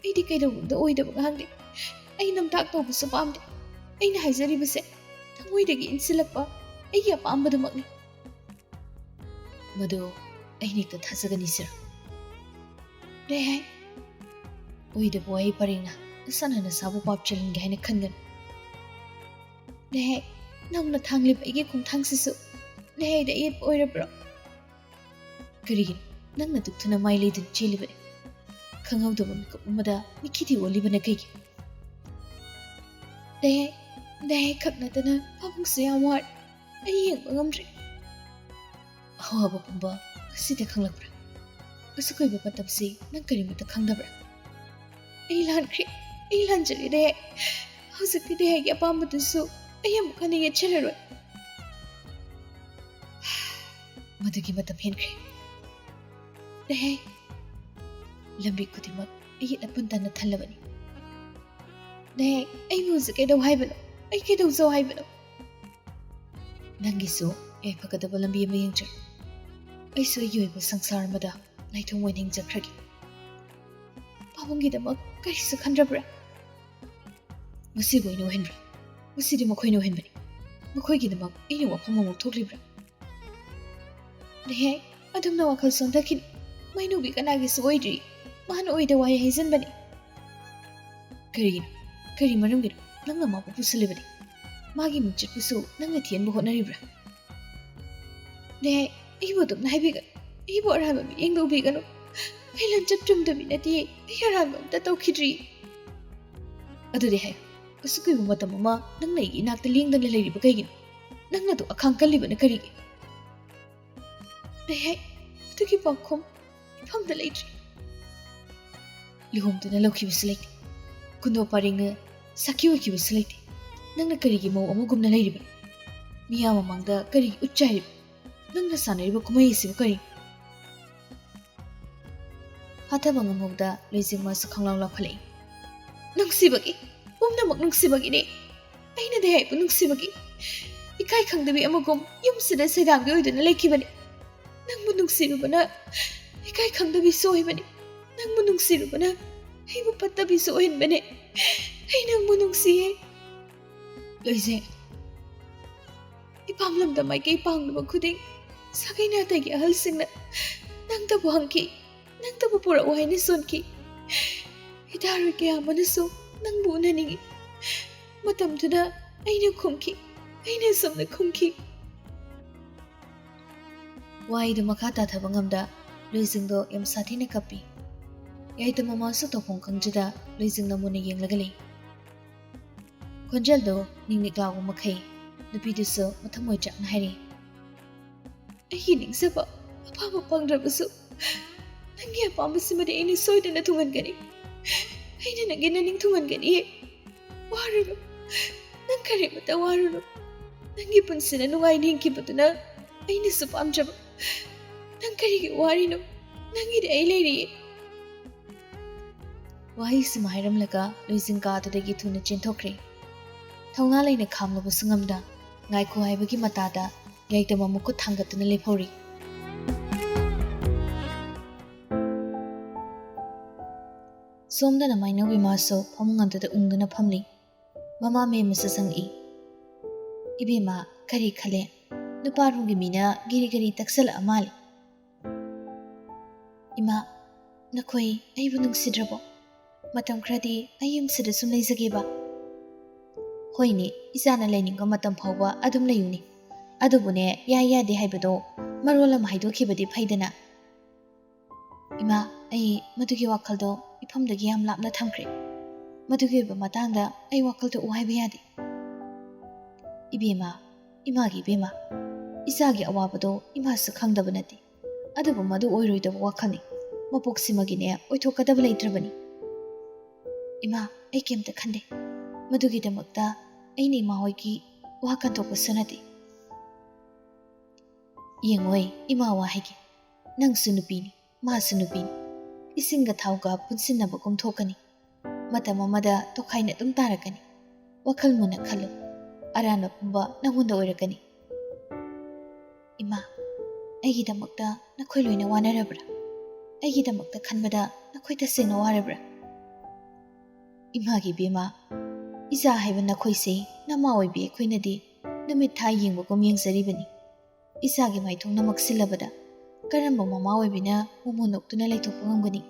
ꯑꯩꯗꯤ ꯀꯩꯗꯧꯅꯨꯡꯗ ꯑꯣꯏꯗꯕ ꯉꯥꯡꯗꯦ꯫ ꯑꯩ ꯅꯝꯊꯥꯛ ꯇꯧꯕꯁꯨ ꯄꯥꯝꯗꯦ꯫ ꯑꯩꯅ ꯍꯥꯏꯖꯔꯤꯕꯁꯦ ꯊꯃꯣꯏꯗꯒꯤ ꯏꯟꯁꯤꯜꯂꯛꯄ ꯑꯩꯒꯤ ꯑꯄꯥꯝꯕꯗꯨꯃꯛꯅꯤ꯫" "ꯃꯗꯨ ꯑꯩꯅ ꯍꯦꯛꯇ ꯊꯥꯖꯒꯅꯤ ꯁꯤꯔ?" "ꯗꯦꯍꯦ, ꯑꯣꯏꯗꯕ ꯋꯥꯍꯩ ꯄꯔꯦꯡꯅ ꯅꯁꯥꯅ ꯅꯁꯥꯕꯨ ꯄꯥꯞ ꯆꯦꯜꯍꯟꯒꯦ ꯍꯥꯏꯅ ꯈꯟꯒꯅꯨ꯫ ꯗꯦꯍꯦ, ꯅꯧꯅ ꯊꯥꯡꯂꯤꯕ ꯑꯩꯒꯤ ꯈꯣꯡꯊꯥꯡꯁꯤꯁꯨ ꯗꯦꯍꯦꯗ ꯑꯌꯦꯠꯄ ꯑꯣꯏꯔꯕ꯭ꯔꯣ?" "ꯀꯔꯤꯒꯤꯅꯣ ꯅꯪꯅ ꯑꯗꯨꯛ ꯊꯨꯅ ꯃꯥꯏ ꯂꯩꯗꯨꯅ ꯆꯦꯜꯂꯤꯕꯅꯤ? ꯈꯪꯍꯧꯗꯕ ꯃꯤꯀꯨꯞ ꯑꯃꯗ ꯃꯤꯠꯈꯤꯗꯤ ꯑꯣꯜꯂꯤꯕꯅ ꯀꯩꯒꯤ?" "ꯗꯦꯍꯦ, ꯗꯦꯍꯦ ꯈꯛ ꯅꯠꯇꯅ ꯄꯥꯕꯨꯡꯁꯨ ꯌꯥꯝ ꯋꯥꯔꯦ꯫ ꯑꯩ ꯌꯦꯡꯕ ꯉꯝꯗ꯭ꯔꯦ꯫" "ꯑꯋꯥꯕ ꯄꯨꯝꯕ ꯉꯁꯤꯗ ꯈꯪꯂꯛꯄ꯭ꯔꯥ? ꯑꯁꯨꯛ ꯀꯨꯏꯕ ꯃꯇꯝꯁꯤ ꯅꯪ ꯀꯔꯤꯃꯠꯇ ꯈꯪꯗꯕ꯭ꯔꯥ?" "ꯑꯩ ꯂꯥꯟꯈ꯭ꯔꯦ, ꯑꯩ ꯂꯥꯟꯖꯔꯦ ꯗꯦꯍꯦ꯫ ꯍꯧꯖꯤꯛꯇꯤ ꯗꯦꯍꯦꯒꯤ ꯑꯄꯥꯝꯕꯗꯨꯁꯨ ꯑꯩ ꯑꯃꯨꯛ ꯍꯟꯅ ꯌꯦꯠꯁꯤꯜꯂꯔꯣꯏ꯫" "ꯃꯗꯨꯒꯤ ꯃꯇꯝ ꯍꯦꯟꯈ꯭ꯔꯦ꯫ ꯗꯦꯍꯦ, ꯂꯝꯕꯤ ꯈꯨꯗꯤꯡꯃꯛ ꯑꯌꯦꯠ ꯑꯄꯟ ꯇꯅ ꯊꯜꯂꯕꯅꯤ꯫ ꯗꯦꯍꯦ, ꯑꯩꯕꯨ ꯍꯧꯖꯤꯛ ꯀꯩꯗꯧ ꯍꯥꯏꯕꯅꯣ? ꯑꯩ ꯀꯩꯗꯧꯖꯧ ꯍꯥꯏꯕꯅꯣ?" "ꯅꯪꯒꯤꯁꯨ ꯌꯥꯏꯐꯒꯗꯕ ꯂꯝꯕꯤ ꯑꯃ ꯌꯦꯡꯖꯔꯣ꯫ ꯑꯩꯁꯨ ꯑꯩꯒꯤ ꯑꯣꯏꯕ ꯁꯪꯁꯥꯔ ꯑꯃꯗ ꯂꯥꯏꯊꯣꯡ ꯑꯣꯏꯅ ꯍꯤꯡꯖꯈ꯭ꯔꯒꯦ꯫" ꯑꯍꯨꯝꯒꯤꯗꯃꯛ ꯀꯔꯤꯁꯨ ꯈꯟꯗ꯭ꯔꯕ꯭ꯔꯥ? ꯃꯁꯤꯕꯨ ꯑꯩꯅ ꯑꯣꯏꯍꯟꯕ꯭ꯔꯥ? ꯃꯁꯤꯗꯤ ꯃꯈꯣꯏꯅ ꯑꯣꯏꯍꯟꯕꯅꯤ꯫ ꯃꯈꯣꯏꯒꯤꯗꯃꯛ ꯑꯩꯅ ꯋꯥꯐꯝ ꯑꯃꯨꯛ ꯊꯣꯛꯂꯤꯕ꯭ꯔꯥ? ꯂꯩꯍꯦ, ꯑꯗꯨꯝꯅ ꯋꯥꯈꯜ ꯁꯣꯟꯊꯈꯤꯅꯨ꯫ ꯃꯩꯅꯨꯕꯤ ꯀꯅꯥꯒꯤꯁꯨ ꯑꯣꯏꯗ꯭ꯔꯤ꯫ ꯃꯥꯅ ꯑꯣꯏꯗ ꯋꯥꯍꯩ ꯍꯥꯏꯖꯟꯕꯅꯤ꯫ ꯀꯔꯤꯒꯤꯅꯣ? ꯀꯔꯤ ꯃꯔꯝꯒꯤꯅꯣ ꯅꯪꯅ ꯃꯥꯕꯨ ꯄꯨꯁꯤꯜꯂꯤꯕꯗꯤ? ꯃꯥꯒꯤ ꯃꯤꯡꯆꯠꯄꯨꯁꯨ ꯅꯪꯅ ꯊꯤꯍꯟꯕ ꯍꯣꯠꯅꯔꯤꯕ꯭ꯔꯥ? ꯂꯩꯍꯦ, ꯑꯩꯕꯨ ꯑꯗꯨꯝꯅ ꯍꯥꯏꯕꯤꯒꯅꯨ꯫ ꯑꯩꯕꯨ ꯑꯔꯥꯟꯕ ꯃꯤꯠꯌꯦꯡꯗ ꯎꯕꯤꯒꯅꯨ꯫ ꯑꯩ ꯂꯝꯆꯠ ꯆꯨꯝꯗꯕꯤ ꯅꯠꯇꯦ꯫ ꯑꯩ ꯑꯔꯥꯟꯕ ꯑꯝꯇ ꯇꯧꯈꯤꯗ꯭ꯔꯤ꯫ ꯑꯗꯨꯗꯤ ꯍꯥꯏꯌꯨ, ꯑꯁꯨꯛ ꯀꯨꯏꯕ ꯃꯇꯝ ꯑꯃ ꯅꯪꯅ ꯑꯩꯒꯤ ꯏꯅꯥꯛꯇ ꯂꯦꯡꯗꯅ ꯂꯩꯔꯤꯕ ꯀꯩꯒꯤꯅꯣ? ꯅꯪꯅ ꯑꯗꯨ ꯑꯈꯥꯡ ꯀꯜꯂꯤꯕꯅ ꯀꯔꯤꯒꯤ? ꯂꯩꯍꯦ, ꯑꯗꯨꯒꯤ ꯄꯥꯎꯈꯨꯝ ꯏꯐꯝꯗ ꯂꯩꯇ꯭ꯔꯤ꯫ ꯂꯨꯍꯣꯡꯗꯨꯅ ꯂꯧꯈꯤꯕꯁꯨ ꯂꯩꯇꯦ꯫ ꯀꯨꯟꯗꯣ ꯄꯔꯦꯡꯅ ꯁꯥꯈꯤ ꯑꯣꯏꯈꯤꯕꯁꯨ ꯂꯩꯇꯦ꯫ ꯅꯪꯅ ꯀꯔꯤꯒꯤ ꯃꯧ ꯑꯃꯒꯨꯝꯅ ꯂꯩꯔꯤꯕ? ꯃꯤꯌꯥꯝ ꯃꯃꯥꯡꯗ ꯀꯔꯤꯒꯤ ꯎꯠ ꯆꯥꯏꯔꯤꯕ? ꯅꯪꯅ ꯁꯥꯟꯅꯔꯤꯕ ꯀꯨꯝꯍꯩ ꯑꯁꯤꯕꯨ ꯀꯔꯤ? ꯐꯥꯊꯕ ꯉꯝꯍꯧꯗ ꯂꯣꯏꯖꯤꯡ ꯃꯥꯁꯨ ꯈꯪꯂꯥꯎ ꯂꯥꯎꯈꯠꯂꯛꯏ꯫ ꯅꯨꯡꯁꯤꯕꯒꯤ, ꯄꯨꯝꯅꯃꯛ ꯅꯨꯡꯁꯤꯕꯒꯤꯅꯦ꯫ ꯑꯩꯅ ꯗꯦꯍꯥꯏꯕꯨ ꯅꯨꯡꯁꯤꯕꯒꯤ ꯏꯀꯥꯏ ꯈꯪꯗꯕꯤ ꯑꯃꯒꯨꯝ ꯌꯨꯝꯁꯤꯗ ꯁꯩꯗꯥꯡꯕꯤ ꯑꯣꯏꯗꯨꯅ ꯂꯩꯈꯤꯕꯅꯤ꯫ ꯅꯪꯕꯨ ꯅꯨꯡꯁꯤꯔꯨꯕꯅ ꯏꯀꯥꯏ ꯈꯪꯗꯕꯤꯁꯨ ꯑꯣꯏꯕꯅꯤ꯫ ꯅꯪꯕꯨ ꯅꯨꯡꯁꯤꯔꯨꯕꯅ ꯑꯩꯕꯨ ꯐꯠꯇꯕꯤꯁꯨ ꯑꯣꯏꯍꯟꯕꯅꯦ꯫ ꯑꯩ ꯅꯪꯕꯨ ꯅꯨꯡꯁꯤꯌꯦ꯫ ꯂꯣꯏꯖꯦ, ꯏꯄꯥꯝ ꯂꯝꯗ ꯃꯥꯏꯀꯩ ꯄꯥꯡꯂꯨꯕ ꯈꯨꯗꯤꯡ ꯁꯥꯒꯩ ꯅꯥꯇꯩꯒꯤ ꯑꯍꯜꯁꯤꯡꯅ ꯅꯪꯇꯕꯨ ꯍꯪꯈꯤ, ꯅꯪꯇꯕꯨ ꯄꯨꯔꯛꯎ ꯍꯥꯏꯅ ꯁꯣꯟꯈꯤ꯫ ꯏꯇꯥꯔꯣꯏ ꯀꯌꯥ ꯑꯃꯅꯁꯨ ꯅꯪꯕꯨ ꯎꯅꯅꯤꯡꯏ꯫ ꯃꯇꯝꯗꯨꯗ ꯑꯩꯅ ꯈꯨꯝꯈꯤ, ꯑꯩꯅ ꯑꯁꯨꯝꯅ ꯈꯨꯝꯈꯤ꯫ ꯋꯥꯍꯩꯗꯨ ꯃꯈꯥ ꯇꯥꯊꯕ ꯉꯝꯗ ꯂꯣꯏꯖꯤꯡꯗꯣ ꯌꯥꯝ ꯁꯥꯊꯤꯅ ꯀꯞꯄꯤ꯫ ꯌꯥꯏꯇ ꯃꯃꯥꯁꯨ ꯇꯧꯐꯝ ꯈꯪꯗ꯭ꯔꯤꯗ ꯂꯣꯏꯖꯤꯡꯅ ꯃꯨꯟꯅ ꯌꯦꯡꯂꯒ ꯂꯩ꯫ ꯈꯣꯟꯖꯦꯜꯗꯣ ꯅꯤꯛ ꯅꯤꯛ ꯂꯥꯎꯕ ꯃꯈꯩ ꯅꯨꯄꯤꯗꯨꯁꯨ ꯃꯊꯃꯣꯏ ꯆꯥꯛꯅ ꯍꯥꯏꯔꯤ꯫ ꯑꯩꯒꯤ ꯅꯤꯡꯖꯕ ꯑꯄꯥꯝꯕ ꯐꯪꯗ꯭ꯔꯕꯁꯨ ꯅꯪꯒꯤ ꯑꯄꯥꯝꯕꯁꯤꯃꯗꯤ ꯑꯩꯅ ꯁꯣꯏꯗꯅ ꯊꯨꯡꯍꯟꯒꯅꯤ꯫ ꯑꯩꯅ ꯅꯪꯒꯤ ꯅꯅꯤꯡ ꯊꯨꯡꯍꯟꯒꯅꯤꯌꯦ꯫ ꯋꯥꯔꯨꯅꯨ, ꯅꯪ ꯀꯔꯤꯃꯇ ꯋꯥꯔꯨꯅꯨ꯫ ꯅꯪꯒꯤ ꯄꯨꯟꯁꯤꯅ ꯅꯨꯡꯉꯥꯏꯅ ꯍꯤꯡꯈꯤꯕꯗꯨꯅ ꯑꯩꯅꯁꯨ ꯄꯥꯝꯖꯕ꯫ ꯅꯪ ꯀꯔꯤꯒꯤ ꯋꯥꯔꯤꯅꯣ? ꯅꯪꯒꯤꯗꯤ ꯑꯩ ꯂꯩꯔꯤꯌꯦ꯫ ꯋꯥꯍꯩꯁꯤꯃ ꯍꯥꯏꯔꯝꯂꯒ ꯂꯣꯏꯖꯤꯡ ꯀꯥ ꯑꯗꯨꯗꯒꯤ ꯊꯨꯅ ꯆꯦꯟꯊꯣꯛꯈ꯭ꯔꯦ꯫ ꯊꯧꯅꯥ ꯂꯩꯅ ꯈꯥꯝꯂꯕꯁꯨ ꯉꯝꯗ ꯉꯥꯏꯈꯣ ꯍꯥꯏꯕꯒꯤ ꯃꯇꯥꯗ ꯌꯥꯏꯇꯝ ꯑꯃꯨꯛ ꯈꯨꯠ ꯊꯥꯡꯒꯠꯇꯨꯅ ꯂꯦꯞꯍꯧꯔꯤ꯫ ꯁꯣꯝꯗꯅ ꯃꯥꯏꯅꯧ ꯏꯃꯥꯁꯨ ꯐꯃꯨꯡ ꯑꯗꯨꯗ ꯎꯪꯗꯨꯅ ꯐꯝꯂꯤ꯫ ꯃꯃꯥ ꯃꯦꯝꯃꯁꯨ ꯆꯪꯉꯛꯏ꯫ "ꯏꯕꯦꯝꯃ, ꯀꯔꯤ ꯈꯜꯂꯦ? ꯅꯨꯄꯥꯔꯣꯝꯒꯤ ꯃꯤꯅ ꯒꯤꯔꯤ ꯒꯤꯔꯤ ꯇꯛꯁꯜꯂꯛꯑ ꯃꯥꯜꯂꯦ꯫" "ꯏꯃꯥ, ꯅꯈꯣꯏ ꯑꯩꯕꯨ ꯅꯨꯡꯁꯤꯗ꯭ꯔꯕꯣ? ꯃꯇꯝ ꯈꯔꯗꯤ ꯑꯩ ꯌꯨꯝꯁꯤꯗ ꯁꯨꯝ ꯂꯩꯖꯒꯦꯕ꯫" "ꯍꯣꯏꯅꯦ, ꯏꯆꯥꯅ ꯂꯩꯅꯤꯡꯕ ꯃꯇꯝ ꯐꯥꯎꯕ ꯑꯗꯨꯝ ꯂꯩꯌꯨꯅꯦ꯫ ꯑꯗꯨꯕꯨꯅꯦ, ꯌꯥꯏ ꯌꯥꯗꯦ ꯍꯥꯏꯕꯗꯣ ꯃꯔꯣꯜ ꯑꯃ ꯍꯥꯏꯗꯣꯛꯈꯤꯕꯗꯤ ꯐꯩꯗꯅ꯫" "ꯏꯃꯥ, ꯑꯩ ꯃꯗꯨꯒꯤ ꯋꯥꯈꯜꯗꯣ ꯏꯐꯝꯗꯒꯤ ꯌꯥꯝ ꯂꯥꯞꯅ ꯊꯝꯈ꯭ꯔꯦ꯫ ꯃꯗꯨꯒꯤ ꯑꯣꯏꯕ ꯃꯇꯥꯡꯗ ꯑꯩ ꯋꯥꯈꯜ ꯊꯣꯛꯎ ꯍꯥꯏꯕ ꯌꯥꯗꯦ꯫" "ꯏꯕꯦꯝꯃ, ꯏꯃꯥꯒꯤ ꯏꯕꯦꯝꯃ, ꯏꯆꯥꯒꯤ ꯑꯋꯥꯕꯗꯣ ꯏꯃꯥꯁꯨ ꯈꯪꯗꯕ ꯅꯠꯇꯦ꯫ ꯑꯗꯨꯕꯨ ꯃꯗꯨ ꯑꯣꯏꯔꯣꯏꯗꯕ ꯋꯥꯈꯜꯅꯤ꯫ ꯃꯄꯣꯛꯁꯤꯃꯒꯤꯅꯦ ꯑꯣꯏꯊꯣꯛꯀꯗꯕ ꯂꯩꯇ꯭ꯔꯕꯅꯤ꯫" "ꯏꯃꯥ, ꯑꯩ ꯀꯩꯝꯇ ꯈꯟꯗꯦ꯫ ꯃꯗꯨꯒꯤꯗꯃꯛꯇ ꯑꯩꯅ ꯏꯃꯥ ꯍꯣꯏꯒꯤ ꯋꯥ ꯀꯟꯊꯣꯛꯄꯁꯨ ꯅꯠꯇꯦ꯫" "ꯌꯦꯡꯉꯣꯏ, ꯏꯃꯥ ꯋꯥ ꯍꯥꯏꯒꯦ꯫ ꯅꯪꯁꯨ ꯅꯨꯄꯤꯅꯤ, ꯃꯥꯁꯨ ꯅꯨꯄꯤꯅꯤ꯫ ꯏꯁꯤꯡꯒ ꯊꯥꯎꯒ ꯄꯨꯟꯁꯤꯟꯅꯕꯒꯨꯝ ꯊꯣꯛꯀꯅꯤ꯫ ꯃꯇꯝ ꯑꯃꯗ ꯇꯣꯈꯥꯏꯅ ꯑꯗꯨꯝ ꯇꯥꯔꯛꯀꯅꯤ꯫ ꯋꯥꯈꯜ ꯃꯨꯟꯅ ꯈꯜꯂꯨ꯫ ꯑꯔꯥꯟꯕ ꯄꯨꯝꯕ ꯅꯪꯉꯣꯟꯗ ꯑꯣꯏꯔꯛꯀꯅꯤ꯫" "ꯏꯃꯥ, ꯑꯩꯒꯤꯗꯃꯛꯇ ꯅꯈꯣꯏ ꯂꯣꯏꯅ ꯋꯥꯅꯔꯕ꯭ꯔꯥ? ꯑꯩꯒꯤꯗꯃꯛꯇ ꯈꯟꯕꯗ ꯅꯈꯣꯏ ꯇꯁꯦꯡꯅ ꯋꯥꯔꯕ꯭ꯔꯥ?" "ꯏꯃꯥꯒꯤ ꯏꯕꯦꯝꯃ, ꯏꯆꯥ ꯍꯥꯏꯕ ꯅꯈꯣꯏꯁꯦ ꯅꯃꯥ ꯑꯣꯏꯕꯤ ꯑꯩꯈꯣꯏꯅꯗꯤ ꯅꯨꯃꯤꯠ ꯊꯥ ꯌꯦꯡꯕꯒꯨꯝ ꯌꯦꯡꯖꯔꯤꯕꯅꯤ꯫ ꯏꯆꯥꯒꯤ ꯃꯥꯏꯊꯣꯡꯅ ꯃꯛꯁꯤꯜꯂꯕꯗ ꯀꯔꯝꯕ ꯃꯃꯥ ꯑꯣꯏꯕꯤꯅ ꯃꯣꯃꯣꯟ ꯅꯣꯛꯇꯨꯅ ꯂꯩꯊꯣꯛꯄ ꯉꯝꯒꯅꯤ?"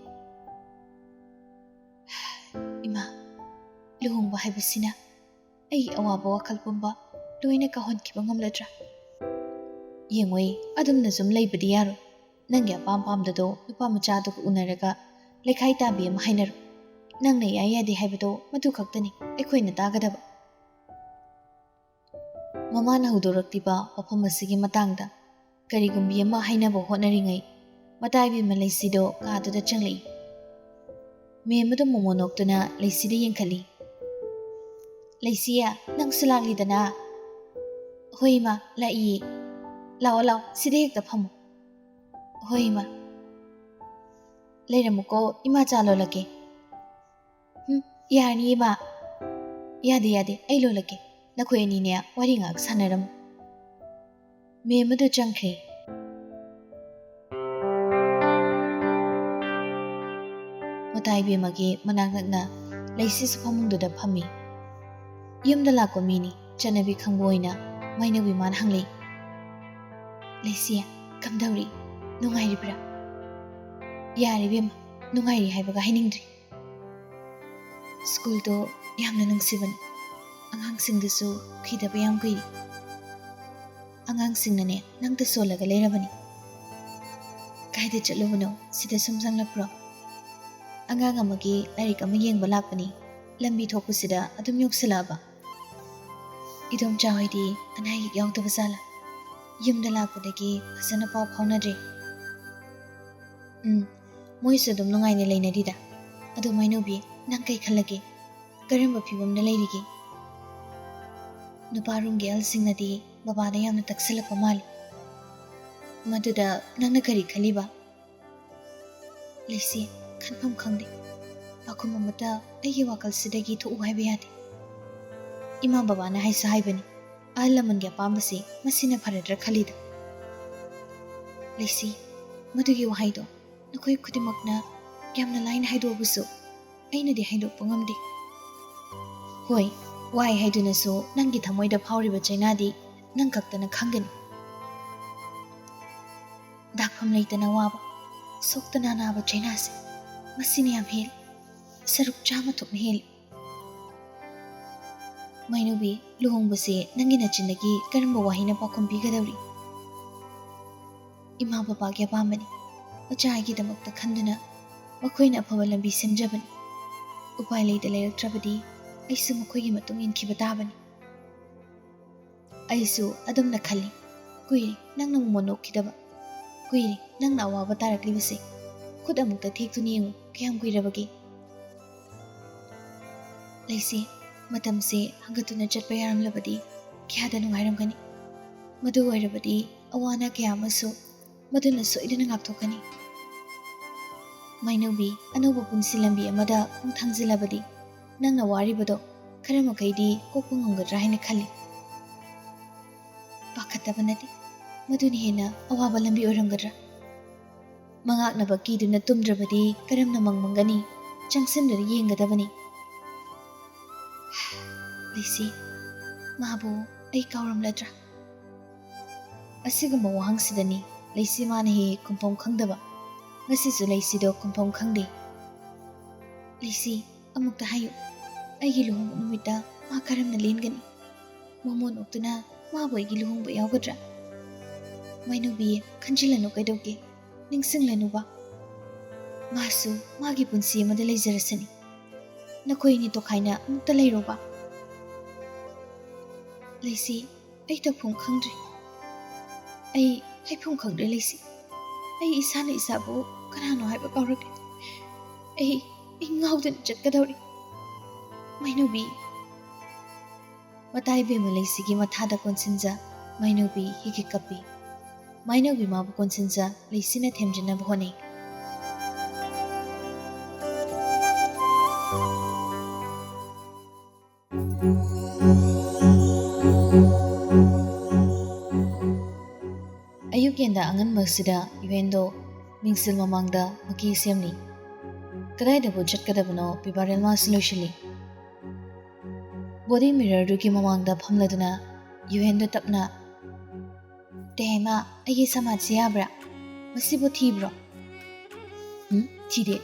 "ꯏꯃꯥ, ꯂꯨꯍꯣꯡꯕ ꯍꯥꯏꯕꯁꯤꯅ ꯑꯩꯒꯤ ꯑꯋꯥꯕ ꯋꯥꯈꯜ ꯄꯨꯝꯕ ꯂꯣꯏꯅ ꯀꯥꯎꯍꯟꯈꯤꯕ ꯉꯝꯂꯗ꯭ꯔꯥ? ꯌꯦꯡꯉꯣꯏ, ꯑꯗꯨꯝꯅ ꯁꯨꯝ ꯂꯩꯕꯗꯤ ꯌꯥꯔꯣꯏ꯫ ꯅꯪꯒꯤ ꯑꯄꯥꯝ ꯄꯥꯝꯗꯗꯣ ꯅꯨꯄꯥ ꯃꯆꯥꯗꯨꯒ ꯎꯅꯔꯒ ꯂꯩꯈꯥꯏ ꯇꯥꯕꯤ ꯑꯃ ꯍꯥꯏꯅꯔꯣ꯫ ꯅꯪꯅ ꯌꯥꯏ ꯌꯥꯗꯦ ꯍꯥꯏꯕꯗꯣ ꯃꯗꯨ ꯈꯛꯇꯅꯤ ꯑꯩꯈꯣꯏꯅ ꯇꯥꯒꯗꯕ꯫" ꯃꯃꯥꯅ ꯍꯧꯗꯣꯔꯛꯂꯤꯕ ꯋꯥꯐꯝ ꯑꯁꯤꯒꯤ ꯃꯇꯥꯡꯗ ꯀꯔꯤꯒꯨꯝꯕꯤ ꯑꯃ ꯍꯥꯏꯅꯕ ꯍꯣꯠꯅꯔꯤꯉꯩ, ꯃꯇꯥꯏꯕꯤ ꯑꯃ ꯂꯩꯁꯤꯗꯣ ꯀꯥꯗꯨꯗ ꯆꯪꯂꯛꯏ꯫ ꯃꯦꯝ ꯑꯗꯨ ꯃꯣꯃꯣꯟ ꯅꯣꯛꯇꯨꯅ ꯂꯩꯁꯤꯗ ꯌꯦꯡꯈꯠꯂꯤ꯫ "ꯂꯩꯁꯤꯌꯦ, ꯅꯪꯁꯨ ꯂꯥꯛꯂꯤꯗꯅ?" "ꯍꯣꯏ ꯏꯃꯥ, ꯂꯥꯛꯏꯌꯦ꯫ ꯂꯥꯛꯑꯣ, ꯂꯥꯛꯑꯣ, ꯁꯤꯗ ꯍꯦꯛꯇ ꯐꯝꯃꯣ꯫" "ꯍꯣꯏ ꯏꯃꯥ꯫" "ꯂꯩꯔꯝꯃꯨꯀꯣ, ꯏꯃꯥ ꯆꯥ ꯂꯣꯜꯂꯛꯀꯦ꯫" "ꯍꯨꯝ, ꯌꯥꯔꯅꯤ ꯏꯃꯥ꯫" "ꯌꯥꯗꯦ, ꯌꯥꯗꯦ, ꯑꯩ ꯂꯣꯜꯂꯛꯀꯦ꯫ ꯅꯈꯣꯏ ꯑꯅꯤꯅꯦ ꯋꯥꯔꯤ ꯉꯥꯏꯍꯥꯛ ꯁꯥꯟꯅꯔꯝꯃꯨ꯫" ꯃꯦꯝ ꯑꯗꯨ ꯆꯪꯈ꯭ꯔꯦ꯫ ꯇꯥꯏꯕꯦꯝꯃꯒꯤ ꯃꯅꯥꯛ ꯅꯛꯅ ꯂꯩꯁꯤꯁꯨ ꯐꯃꯨꯡꯗꯨꯗ ꯐꯝꯃꯤ꯫ ꯌꯨꯝꯗ ꯂꯥꯛꯄ ꯃꯤꯅꯤ, ꯆꯠꯅꯕꯤ ꯈꯪꯕ ꯑꯣꯏꯅ ꯃꯩꯅꯧꯕꯤ ꯃꯥꯅ ꯍꯪꯂꯛꯏ꯫ "ꯂꯩꯁꯤ, ꯀꯝꯗꯧꯔꯤ? ꯅꯨꯡꯉꯥꯏꯔꯤꯕ꯭ꯔꯥ?" "ꯌꯥꯔꯦ ꯏꯕꯦꯝꯃ, ꯅꯨꯡꯉꯥꯏꯔꯤ ꯍꯥꯏꯕꯒ ꯍꯥꯏꯅꯤꯡꯗ꯭ꯔꯦ꯫ ꯁ꯭ꯀꯨꯜꯗꯣ ꯌꯥꯝꯅ ꯅꯨꯡꯁꯤꯕꯅꯤ꯫ ꯑꯉꯥꯡꯁꯤꯡꯗꯨꯁꯨ ꯎꯈꯤꯗꯕ ꯌꯥꯝ ꯀꯨꯏꯔꯦ꯫ ꯑꯉꯥꯡꯁꯤꯡꯅꯅꯦ ꯅꯪꯇ ꯁꯣꯜꯂꯒ ꯂꯩꯔꯕꯅꯤ꯫ ꯀꯥꯏꯗ ꯆꯠꯂꯨꯕꯅꯣ? ꯁꯤꯗ ꯁꯨꯝ ꯆꯪꯂꯛꯄ꯭ꯔꯣ? ꯑꯉꯥꯡ ꯑꯃꯒꯤ ꯂꯥꯏꯔꯤꯛ ꯑꯃ ꯌꯦꯡꯕ ꯂꯥꯛꯄꯅꯤ꯫ ꯂꯝꯕꯤ ꯊꯣꯛꯄꯁꯤꯗ ꯑꯗꯨꯝ ꯌꯧꯁꯤꯜꯂꯛꯑꯕ꯫ ꯏꯗꯣꯝꯆꯥ ꯍꯣꯏꯗꯤ ꯑꯅꯥ ꯑꯌꯦꯛ ꯌꯥꯎꯗꯕ ꯖꯥꯠꯂꯥ? ꯌꯨꯝꯗ ꯂꯥꯛꯄꯗꯒꯤ ꯐꯖꯅ ꯄꯥꯎ ꯐꯥꯎꯅꯗ꯭ꯔꯤ꯫" "ꯎꯝ, ꯃꯣꯏꯁꯨ ꯑꯗꯨꯝ ꯅꯨꯡꯉꯥꯏꯅ ꯂꯩꯅꯔꯤꯗ꯫ ꯑꯗꯣ ꯃꯩꯅꯧꯕꯤ, ꯅꯪ ꯀꯩ ꯈꯜꯂꯒꯦ? ꯀꯔꯝꯕ ꯐꯤꯕꯝꯗ ꯂꯩꯔꯤꯒꯦ?" "ꯅꯨꯄꯥ ꯔꯨꯝꯒꯤ ꯑꯍꯜꯁꯤꯡꯅꯗꯤ ꯕꯕꯥꯗ ꯌꯥꯝꯅ ꯇꯛꯁꯜꯂꯛꯄ ꯃꯥꯜꯂꯤ꯫ ꯃꯗꯨꯗ ꯅꯪꯅ ꯀꯔꯤ ꯈꯜꯂꯤꯕ?" "ꯂꯩꯁꯤ, ꯈꯟꯐꯝ ꯈꯪꯗꯦ꯫ ꯄꯥꯎꯈꯨꯝ ꯑꯃꯠꯇ ꯑꯩꯒꯤ ꯋꯥꯈꯜꯁꯤꯗꯒꯤ ꯊꯣꯛꯎ ꯍꯥꯏꯕ ꯌꯥꯗꯦ꯫ ꯏꯃꯥ ꯕꯕꯥꯅ ꯍꯥꯏꯁꯨ ꯍꯥꯏꯕꯅꯤ, ꯑꯍꯜ ꯂꯃꯟꯒꯤ ꯑꯄꯥꯝꯕꯁꯤ ꯃꯁꯤꯅ ꯐꯔꯗ꯭ꯔꯥ ꯈꯜꯂꯤꯗ꯫ ꯂꯩꯁꯤ, ꯃꯗꯨꯒꯤ ꯋꯥꯍꯩꯗꯣ ꯅꯈꯣꯏ ꯈꯨꯗꯤꯡꯃꯛꯅ ꯌꯥꯝꯅ ꯂꯥꯏꯅ ꯍꯥꯏꯗꯣꯛꯑꯕꯁꯨ ꯑꯩꯅꯗꯤ ꯍꯥꯏꯗꯣꯛꯄ ꯉꯝꯗꯦ꯫ ꯍꯣꯏ, ꯋꯥꯏ ꯍꯥꯏꯗꯨꯅꯁꯨ ꯅꯪꯒꯤ ꯊꯃꯣꯏꯗ ꯐꯥꯎꯔꯤꯕ ꯆꯩꯅꯥꯗꯤ ꯅꯪ ꯈꯛꯇꯅ ꯈꯪꯒꯅꯤ꯫ ꯗꯥꯛꯐꯝ ꯂꯩꯇꯅ ꯋꯥꯕ, ꯁꯣꯛꯇꯅ ꯅꯥꯕ ꯆꯩꯅꯥꯁꯦ ꯃꯁꯤꯅ ꯌꯥꯝ ꯍꯦꯜꯂꯤ, ꯁꯔꯨꯛ ꯆꯥꯝꯃ ꯊꯣꯛꯅ ꯍꯦꯜꯂꯤ꯫ ꯃꯩꯅꯨꯕꯤ, ꯂꯨꯍꯣꯡꯕꯁꯦ ꯅꯪꯒꯤ ꯅꯆꯤꯟꯗꯒꯤ ꯀꯔꯝꯕ ꯋꯥꯍꯩꯅ ꯄꯥꯎꯈꯨꯝ ꯄꯤꯒꯗꯧꯔꯤ? ꯏꯃꯥ ꯕꯕꯥꯒꯤ ꯑꯄꯥꯝꯕꯅꯤ꯫ ꯃꯆꯥ ꯑꯩꯒꯤꯗꯃꯛꯇ ꯈꯟꯗꯨꯅ ꯃꯈꯣꯏꯅ ꯑꯐꯕ ꯂꯝꯕꯤ ꯁꯦꯝꯖꯕꯅꯤ꯫ ꯎꯄꯥꯏ ꯂꯩꯇ ꯂꯩꯔꯛꯇ꯭ꯔꯕꯗꯤ ꯑꯩꯁꯨ ꯃꯈꯣꯏꯒꯤ ꯃꯇꯨꯡ ꯏꯟꯈꯤꯕ ꯇꯥꯕꯅꯤ꯫ ꯑꯩꯁꯨ ꯑꯗꯨꯝꯅ ꯈꯜꯂꯤ꯫ ꯀꯨꯏꯔꯦ ꯅꯪꯅ ꯃꯣꯃꯣꯟ ꯅꯣꯛꯈꯤꯗꯕ꯫ ꯀꯨꯏꯔꯦ ꯅꯪꯅ ꯑꯋꯥꯕ ꯇꯥꯔꯛꯂꯤꯕꯁꯦ꯫ ꯈꯨꯠ ꯑꯃꯨꯛꯇ ꯊꯦꯛꯇꯨꯅ ꯌꯦꯡꯉꯨ, ꯀꯌꯥꯝ ꯀꯨꯏꯔꯕꯒꯦ? ꯂꯩꯁꯤ, ꯃꯇꯝꯁꯦ ꯍꯟꯒꯠꯇꯨꯅ ꯆꯠꯄ ꯌꯥꯔꯝꯂꯕꯗꯤ ꯀꯌꯥꯗ ꯅꯨꯡꯉꯥꯏꯔꯝꯒꯅꯤ꯫ ꯃꯗꯨ ꯑꯣꯏꯔꯕꯗꯤ ꯑꯋꯥ ꯑꯅꯥ ꯀꯌꯥ ꯑꯃꯁꯨ ꯃꯗꯨꯅ ꯁꯣꯏꯗꯅ ꯉꯥꯛꯊꯣꯛꯀꯅꯤ꯫ ꯃꯩꯅꯧꯕꯤ, ꯑꯅꯧꯕ ꯄꯨꯟꯁꯤ ꯂꯝꯕꯤ ꯑꯃꯗ ꯈꯣꯡ ꯊꯥꯡꯖꯤꯜꯂꯕꯗꯤ ꯅꯪꯅ ꯋꯥꯔꯤꯕꯗꯣ ꯈꯔ ꯃꯈꯩꯗꯤ ꯀꯣꯛꯄ ꯉꯝꯒꯗ꯭ꯔꯥ ꯍꯥꯏꯅ ꯈꯜꯂꯤ꯫ ꯄꯥꯈꯠꯇꯕ ꯅꯠꯇꯦ, ꯃꯗꯨꯅ ꯍꯦꯟꯅ ꯑꯋꯥꯕ ꯂꯝꯕꯤ ꯑꯣꯏꯔꯝꯒꯗ꯭ꯔꯥ? ꯃꯉꯥꯛꯅꯕ ꯀꯤꯗꯨꯅ ꯇꯨꯝꯗ꯭ꯔꯕꯗꯤ ꯀꯔꯝꯅ ꯃꯪ ꯃꯪꯒꯅꯤ? ꯆꯪꯁꯤꯟꯗꯨꯅ ꯌꯦꯡꯒꯗꯕꯅꯤ꯫ ꯂꯩꯁꯤ, ꯃꯥꯕꯨ ꯑꯩ ꯀꯥꯎꯔꯝꯂꯗ꯭ꯔꯥ? ꯑꯁꯤꯒꯨꯝꯕ ꯋꯥꯍꯪꯁꯤꯗꯅꯤ ꯂꯩꯁꯤ ꯃꯥꯅ ꯍꯦꯛ ꯍꯦꯛ ꯈꯨꯝꯐꯝ ꯈꯪꯗꯕ꯫ ꯉꯁꯤꯁꯨ ꯂꯩꯁꯤꯗꯣ ꯈꯨꯝꯐꯝ ꯈꯪꯗꯦ꯫ ꯂꯩꯁꯤ, ꯑꯃꯨꯛꯇ ꯍꯥꯏꯌꯨ, ꯑꯩꯒꯤ ꯂꯨꯍꯣꯡꯕ ꯅꯨꯃꯤꯠꯇ ꯃꯥ ꯀꯔꯝꯅ ꯂꯦꯟꯒꯅꯤ? ꯃꯃꯣꯟ ꯑꯣꯛꯇꯨꯅ ꯃꯥꯕꯨ ꯑꯩꯒꯤ ꯂꯨꯍꯣꯡꯕ ꯌꯥꯎꯒꯗ꯭ꯔꯥ? ꯃꯥꯏꯅꯨꯕꯤ, ꯈꯟꯖꯤꯜꯂꯅꯨ ꯀꯩꯗꯧꯒꯦ? ꯅꯤꯡꯁꯤꯡꯂꯅꯨꯕ꯫ ꯃꯥꯁꯨ ꯃꯥꯒꯤ ꯄꯨꯟꯁꯤ ꯑꯃꯗ ꯂꯩꯖꯔꯁꯅꯤ꯫ ꯅꯈꯣꯏ ꯑꯅꯤ ꯇꯣꯈꯥꯏꯅ ꯑꯃꯨꯛꯇ ꯂꯩꯔꯣꯕ꯫ ꯂꯩꯁꯤ, ꯑꯩ ꯇꯧꯐꯝ ꯈꯪꯗ꯭ꯔꯦ꯫ ꯑꯩ ꯍꯥꯏꯐꯝ ꯈꯪꯗ꯭ꯔꯦ ꯂꯩꯁꯤ꯫ ꯑꯩ ꯏꯁꯥꯅ ꯏꯁꯥꯕꯨ ꯀꯅꯥꯅꯣ ꯍꯥꯏꯕ ꯀꯥꯎꯔꯛꯂꯦ꯫ ꯑꯩ, ꯑꯩ ꯉꯥꯎꯗꯅ ꯆꯠꯀꯗꯧꯔꯦ꯫ ꯃꯥꯏꯅꯨꯕꯤ꯫ ꯃꯇꯥꯏꯕꯦꯝꯃ ꯂꯩꯁꯤꯒꯤ ꯃꯊꯥꯗ ꯀꯣꯟꯁꯤꯟꯖ ꯃꯥꯏꯅꯨꯕꯤ ꯍꯤꯒꯤ ꯀꯞꯄꯤ꯫ ꯃꯥꯏꯅꯨꯕꯤ ꯃꯥꯕꯨ ꯀꯣꯟꯁꯤꯟꯖ ꯂꯩꯁꯤꯅ ꯊꯦꯝꯖꯤꯟꯅꯕ ꯍꯣꯠꯅꯩ꯫ ꯑꯌꯨꯛ ꯌꯦꯟꯗ ꯑꯉꯟꯕꯁꯤꯗ ꯌꯨꯍꯦꯟꯗꯣ ꯃꯤꯡꯁꯦꯜ ꯃꯃꯥꯡꯗ ꯃꯀꯤ ꯁꯦꯝꯂꯤ꯫ ꯀꯗꯥꯏꯗꯕꯨ ꯆꯠꯀꯗꯕꯅꯣ ꯄꯤꯕꯥꯔꯦꯜ ꯃꯥꯁꯨ ꯂꯣꯏꯁꯤꯜꯂꯤ꯫ ꯕꯣꯗꯤ ꯃꯤꯔꯔꯗꯨꯒꯤ ꯃꯃꯥꯡꯗ ꯐꯝꯂꯗꯨꯅ ꯌꯨꯍꯦꯟꯗꯣ ꯇꯞꯅ, "ꯇꯦꯍꯥꯏꯃ, ꯑꯩꯒꯤ ꯁꯃꯥꯖꯁꯦ ꯌꯥꯕ꯭ꯔꯥ? ꯃꯁꯤꯕꯨ ꯊꯤꯕ꯭ꯔꯣ?" "ꯎꯝ, ꯊꯤꯗꯦ꯫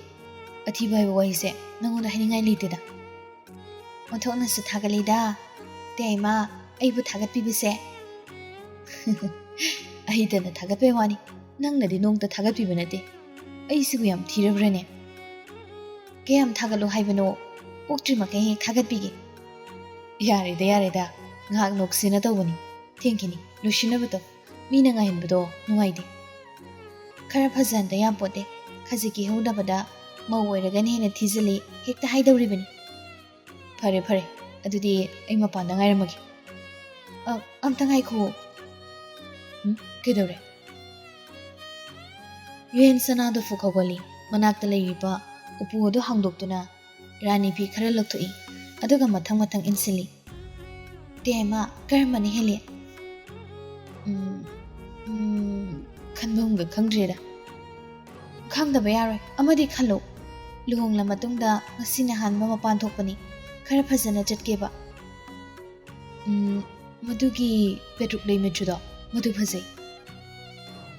ꯑꯊꯤꯕ ꯍꯥꯏꯕ ꯋꯥꯍꯩꯁꯦ ꯅꯪꯉꯣꯟꯗ ꯍꯥꯏꯅꯤꯡꯉꯥꯏ ꯂꯩꯇꯦꯗ꯫ ꯑꯣꯟꯊꯣꯛꯅꯁꯨ ꯊꯥꯒꯠꯂꯤꯗ, ꯇꯦꯍꯥꯏꯃ, ꯑꯩꯕꯨ ꯊꯥꯒꯠꯄꯤꯕꯁꯦ꯫" "ꯑꯩꯗꯅ ꯊꯥꯒꯠꯄꯩ ꯋꯥꯅꯤ, ꯅꯪꯅꯗꯤ ꯅꯣꯡꯇ ꯊꯥꯒꯠꯄꯤꯕ ꯅꯠꯇꯦ꯫ ꯑꯩꯁꯤꯕꯨ ꯌꯥꯝ ꯊꯤꯔꯕ꯭ꯔꯅꯦ? ꯀꯌꯥꯝ ꯊꯥꯒꯠꯂꯣ ꯍꯥꯏꯕꯅꯣ? ꯑꯣꯛꯇ꯭ꯔꯤ ꯃꯈꯩ ꯍꯦꯛ ꯊꯥꯒꯠꯄꯤꯒꯦ꯫" "ꯌꯥꯔꯦꯗ, ꯌꯥꯔꯦꯗ, ꯉꯥꯏꯍꯥꯛ ꯅꯣꯛꯁꯦꯅ ꯇꯧꯕꯅꯤ꯫ ꯊꯦꯡꯈꯤꯅꯤ, ꯂꯣꯏꯁꯤꯟꯅꯕ ꯇꯧ꯫ ꯃꯤꯅ ꯉꯥꯏꯍꯟꯕꯗꯣ ꯅꯨꯡꯉꯥꯏꯇꯦ꯫ ꯈꯔ ꯐꯖꯍꯟꯗ ꯌꯥꯄꯣꯠꯇꯦ꯫ ꯈꯖꯤꯛ ꯀꯤꯍꯧꯗꯕꯗ ꯃꯧ ꯑꯣꯏꯔꯒꯅ ꯍꯦꯟꯅ ꯊꯤꯖꯤꯜꯂꯤ ꯍꯦꯛꯇ ꯍꯥꯏꯗꯧꯔꯤꯕꯅꯤ꯫" "ꯐꯔꯦ, ꯐꯔꯦ, ꯑꯗꯨꯗꯤ ꯑꯩ ꯃꯄꯥꯟꯗ ꯉꯥꯏꯔꯝꯃꯒꯦ꯫" "ꯑ, ꯑꯝꯇ ꯉꯥꯏꯈꯣ꯫" "ꯎꯝ, ꯀꯩꯗꯧꯔꯦ?" ꯌꯨꯍꯦꯟ ꯁꯅꯥꯗꯣ ꯐꯨꯛ ꯍꯧꯒꯠꯂꯤ꯫ ꯃꯅꯥꯛꯇ ꯂꯩꯔꯤꯕ ꯎꯄꯨ ꯑꯗꯨ ꯍꯥꯡꯗꯣꯛꯇꯨꯅ ꯔꯥꯅꯤ ꯐꯤ ꯈꯔ ꯂꯧꯊꯣꯛꯏ, ꯑꯗꯨꯒ ꯃꯊꯪ ꯃꯊꯪ ꯏꯟꯁꯤꯜꯂꯤ꯫ "ꯇꯦꯍꯥꯏꯃ, ꯀꯔꯝꯕꯅ ꯍꯦꯜꯂꯤ?" "ꯎꯝ, ꯎꯝ, ꯈꯟꯐꯝꯒ ꯈꯪꯗ꯭ꯔꯦꯗ꯫" "ꯈꯪꯗꯕ ꯌꯥꯔꯣꯏ, ꯑꯃꯗꯤ ꯈꯜꯂꯨ꯫" ꯂꯨꯍꯣꯡꯂ ꯃꯇꯨꯡꯗ ꯉꯁꯤꯅ ꯑꯍꯥꯟꯕ ꯃꯄꯥꯟ ꯊꯣꯛꯄꯅꯤ꯫ ꯈꯔ ꯐꯖꯅ ꯆꯠꯀꯦꯕ꯫ ꯎꯝ, ꯃꯗꯨꯒꯤ ꯄꯦꯇ꯭ꯔꯨꯛ ꯂꯩ ꯃꯆꯨꯗꯣ, ꯃꯗꯨ ꯐꯖꯩ꯫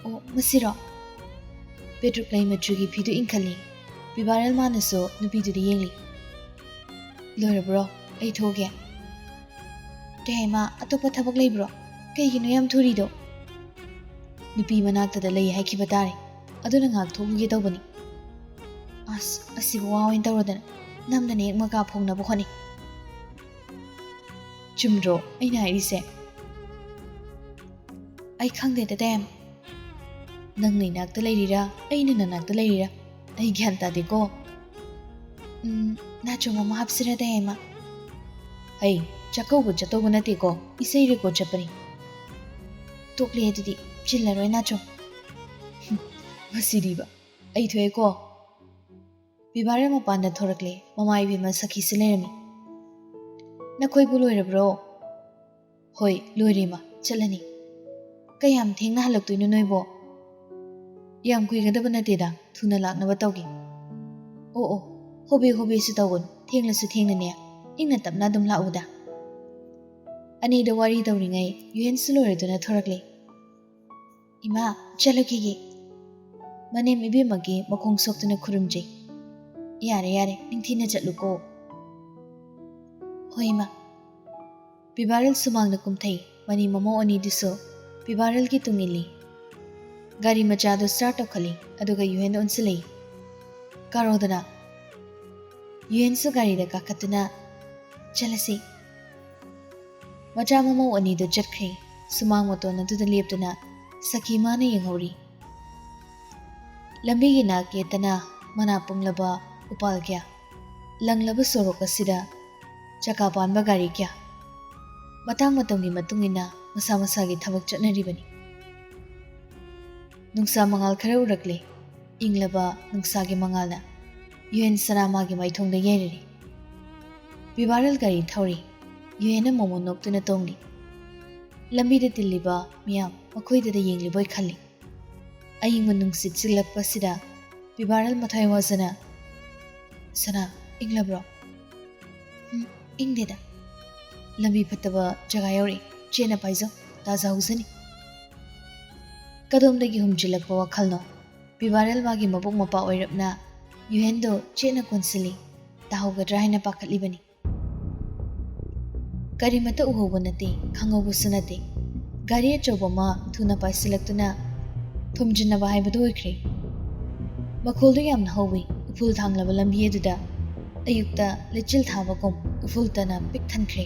ꯑꯣ, ꯃꯁꯤꯔꯣ? ꯄꯦꯇ꯭ꯔꯨꯛ ꯂꯩ ꯃꯆꯨꯒꯤ ꯐꯤꯗꯨ ꯏꯟꯈꯠꯂꯤ꯫ ꯄꯤꯕꯥꯔꯦꯜ ꯃꯥꯅꯁꯨ ꯅꯨꯄꯤꯗꯨꯗ ꯌꯦꯡꯂꯤ꯫ "ꯂꯣꯏꯔꯕ꯭ꯔꯣ? ꯑꯩ ꯊꯣꯛꯑꯒꯦ꯫" "ꯇꯦ ꯍꯩꯃꯥ, ꯑꯇꯣꯞꯄ ꯊꯕꯛ ꯂꯩꯕ꯭ꯔꯣ? ꯀꯩꯒꯤꯅꯣ ꯌꯥꯝ ꯊꯨꯔꯤꯗꯣ?" "ꯅꯨꯄꯤ ꯃꯅꯥꯛꯇꯗ ꯂꯩ ꯍꯥꯏꯈꯤꯕ ꯇꯥꯔꯦ, ꯑꯗꯨꯅ ꯉꯥꯏꯍꯥꯛ ꯊꯣꯛꯂꯨꯒꯦ ꯇꯧꯕꯅꯤ꯫" "ꯑꯁ, ꯑꯁꯤꯕꯨ ꯋꯥ ꯑꯣꯏꯅ ꯇꯧꯔꯗꯅ, ꯅꯝꯗꯅ ꯍꯦꯛ ꯃꯀꯥ ꯐꯣꯡꯅꯕ ꯍꯣꯠꯅꯩ꯫" "ꯆꯨꯝꯗ꯭ꯔꯣ ꯑꯩꯅ ꯍꯥꯏꯔꯤꯁꯦ?" "ꯑꯩ ꯈꯪꯗꯦꯗ, ꯇꯦꯝ꯫ ꯅꯪꯅ ꯏꯅꯥꯛꯇ ꯂꯩꯔꯤꯔꯥ, ꯑꯩꯅ ꯅꯅꯥꯛꯇ ꯂꯩꯔꯤꯔꯥ, ꯑꯩ ꯒ꯭ꯌꯥꯟ ꯇꯥꯗꯦꯀꯣ꯫" "ꯎꯝ, ꯅꯥꯆꯣꯝ ꯑꯃ ꯍꯥꯞꯁꯤꯔ, ꯇꯦꯝ?" "ꯍꯩ, ꯆꯥꯛꯀꯧꯕ ꯆꯠꯇꯧꯕ ꯅꯠꯇꯦꯀꯣ, ꯏꯁꯩ ꯔꯦꯀꯣꯔꯗ ꯆꯠꯄꯅꯤ꯫" "ꯇꯣꯛꯂꯦ ꯑꯗꯨꯗꯤ, ꯆꯤꯜꯂꯔꯣꯏ ꯅꯥꯆꯣꯝ꯫" "ꯍꯨꯝ, ꯃꯁꯤꯗꯤꯕ, ꯑꯩ ꯊꯣꯛꯑꯦꯀꯣ꯫" ꯄꯤꯕꯥꯔꯦꯜ ꯃꯄꯥꯟꯗ ꯊꯣꯔꯛꯂꯦ꯫ ꯃꯃꯥ ꯏꯕꯦꯝꯃ ꯁꯈꯤꯁꯨ ꯂꯩꯔꯝꯃꯤ꯫ "ꯅꯈꯣꯏꯕꯨ ꯂꯣꯏꯔꯕ꯭ꯔꯣ?" "ꯍꯣꯏ, ꯂꯣꯏꯔꯦ ꯏꯃꯥ, ꯆꯠꯂꯅꯤ꯫" "ꯀꯌꯥꯝ ꯊꯦꯡꯅ ꯍꯜꯂꯛꯇꯣꯏꯅꯣ ꯅꯣꯏꯕꯣ?" "ꯌꯥꯝ ꯀꯨꯏꯒꯗꯕ ꯅꯠꯇꯦꯗ, ꯊꯨꯅ ꯂꯥꯛꯅꯕ ꯇꯧꯒꯦ꯫" "ꯑꯣ ꯑꯣ, ꯍꯣꯕꯦ ꯍꯣꯕꯦꯁꯨ ꯇꯧꯒꯅꯨ, ꯊꯦꯡꯂꯁꯨ ꯊꯦꯡꯅꯅꯦ, ꯏꯪꯅ ꯇꯞꯅ ꯑꯗꯨꯝ ꯂꯥꯛꯎꯗ꯫" ꯑꯅꯤꯗ ꯋꯥꯔꯤ ꯇꯧꯔꯤꯉꯩ ꯌꯨꯍꯦꯟꯁꯨ ꯂꯣꯏꯔꯗꯨꯅ ꯊꯣꯔꯛꯂꯦ꯫ "ꯏꯃꯥ, ꯆꯠꯂꯨꯈꯤꯒꯦ꯫" ꯃꯅꯦꯝ ꯏꯕꯦꯝꯃꯒꯤ ꯃꯈꯣꯡ ꯁꯣꯛꯇꯨꯅ ꯈꯨꯔꯨꯝꯖꯩ꯫ "ꯌꯥꯔꯦ, ꯌꯥꯔꯦ, ꯅꯤꯡꯊꯤꯅ ꯆꯠꯂꯨꯀꯣ꯫" "ꯍꯣꯏ, ꯏꯃꯥ꯫" ꯄꯤꯕꯥꯔꯦꯜ ꯁꯨꯃꯥꯡꯗ ꯀꯨꯝꯊꯩ꯫ ꯃꯅꯤ ꯃꯃꯧ ꯑꯅꯤꯗꯨꯁꯨ ꯄꯤꯕꯥꯔꯦꯜꯒꯤ ꯇꯨꯡ ꯏꯜꯂꯤ꯫ ꯒꯥꯔꯤ ꯃꯆꯥꯗꯨ ꯁ꯭ꯇꯥꯔꯠ ꯇꯧꯈꯠꯂꯤ, ꯑꯗꯨꯒ ꯌꯨꯍꯦꯟꯗ ꯑꯣꯟꯁꯤꯜꯂꯛꯏ꯫ "ꯀꯥꯔꯣꯗꯅ꯫" ꯌꯨꯍꯦꯟꯁꯨ ꯒꯥꯔꯤꯗ ꯀꯥꯈꯠꯇꯨꯅ, "ꯆꯠꯂꯁꯤ꯫" ꯃꯆꯥ ꯃꯃꯧ ꯑꯅꯤꯗꯨ ꯆꯠꯈ꯭ꯔꯦ꯫ ꯁꯨꯃꯥꯡ ꯃꯇꯣꯟ ꯑꯗꯨꯗ ꯂꯦꯞꯇꯨꯅ ꯁꯈꯤ ꯃꯥꯅ ꯌꯦꯡꯍꯧꯔꯤ꯫ ꯂꯝꯕꯤꯒꯤ ꯅꯥꯛ ꯌꯦꯠꯇꯅ ꯃꯅꯥ ꯄꯨꯡꯂꯕ ꯎꯄꯥꯜ ꯀꯌꯥ, ꯂꯪꯂꯕ ꯁꯣꯔꯣꯛ ꯑꯁꯤꯗ ꯆꯀꯥ ꯄꯥꯟꯕ ꯒꯥꯔꯤ ꯀꯌꯥ, ꯃꯇꯥꯡ ꯃꯇꯝꯒꯤ ꯃꯇꯨꯡ ꯏꯟꯅ ꯃꯁꯥ ꯃꯁꯥꯒꯤ ꯊꯕꯛ ꯆꯠꯅꯔꯤꯕꯅꯤ꯫ ꯅꯨꯡꯁꯥ ꯃꯉꯥꯜ ꯈꯔ ꯎꯔꯛꯂꯦ꯫ ꯏꯪꯂꯕ ꯅꯨꯡꯁꯥꯒꯤ ꯃꯉꯥꯜꯅ ꯌꯨꯍꯦꯟ ꯁꯅꯥꯃꯥꯒꯤ ꯃꯥꯏꯊꯣꯡꯗ ꯌꯩꯔꯔꯤ꯫ ꯄꯤꯕꯥꯔꯦꯜ ꯒꯥꯔꯤ ꯊꯧꯔꯤ꯫ ꯌꯨꯍꯦꯟꯅ ꯃꯣꯃꯣꯟ ꯅꯣꯛꯇꯨꯅ ꯇꯣꯡꯂꯤ꯫ ꯂꯝꯕꯤꯗ ꯇꯤꯜꯂꯤꯕ ꯃꯤꯌꯥꯝ ꯃꯈꯣꯏꯗꯗ ꯌꯦꯡꯂꯤꯕꯣꯏ ꯈꯜꯂꯤ꯫ ꯑꯏꯪꯕ ꯅꯨꯡꯁꯤꯠ ꯁꯤꯠꯂꯛꯄꯁꯤꯗ ꯄꯤꯕꯥꯔꯦꯜ ꯃꯊ꯭ꯋꯥꯏ ꯋꯥꯖꯅ "ꯁꯅꯥ, ꯏꯪꯂꯕ꯭ꯔꯣ?" "ꯎꯝ, ꯏꯪꯗꯦꯗ꯫ ꯂꯝꯕꯤ ꯐꯠꯇꯕ ꯖꯒꯥ ꯌꯧꯔꯛꯏ꯫ ꯆꯦꯠꯅ ꯄꯥꯏꯖꯧ, ꯇꯥꯖꯍꯧꯁꯅꯤ꯫" ꯀꯗꯣꯝꯗꯒꯤ ꯍꯨꯝꯖꯤꯜꯂꯛꯄ ꯋꯥꯈꯜꯅꯣ? ꯄꯤꯕꯥꯔꯦꯜ ꯃꯥꯒꯤ ꯃꯕꯨꯡ ꯃꯧꯄ꯭ꯋꯥ ꯑꯣꯏꯔꯞꯅ ꯌꯨꯍꯦꯟꯗꯣ ꯆꯦꯠꯅ ꯀꯣꯟꯁꯤꯜꯂꯤ꯫ ꯇꯥꯍꯧꯒꯗ꯭ꯔꯥ ꯍꯥꯏꯅ ꯄꯥꯈꯠꯂꯤꯕꯅꯤ꯫ ꯀꯔꯤꯃꯠꯇ ꯎꯍꯧꯕ ꯅꯠꯇꯦ, ꯈꯪꯍꯧꯕꯁꯨ ꯅꯠꯇꯦ꯫ ꯒꯥꯔꯤ ꯑꯆꯧꯕ ꯑꯃ ꯊꯨꯅ ꯄꯥꯏꯁꯤꯜꯂꯛꯇꯨꯅ ꯊꯣꯝꯖꯤꯟꯅꯕ ꯍꯥꯏꯕꯗꯨ ꯑꯣꯏꯈ꯭ꯔꯦ꯫ ꯃꯈꯣꯜꯗꯨ ꯌꯥꯝꯅ ꯍꯧꯋꯤ꯫ ꯎꯐꯨꯜ ꯊꯥꯡꯂꯕ ꯂꯝꯕꯤ ꯑꯗꯨꯗ ꯑꯌꯨꯛꯇ ꯂꯩꯆꯤꯜ ꯊꯥꯕꯒꯨꯝ ꯎꯐꯨꯜꯇꯅ ꯄꯤꯛ ꯊꯟꯈ꯭ꯔꯦ꯫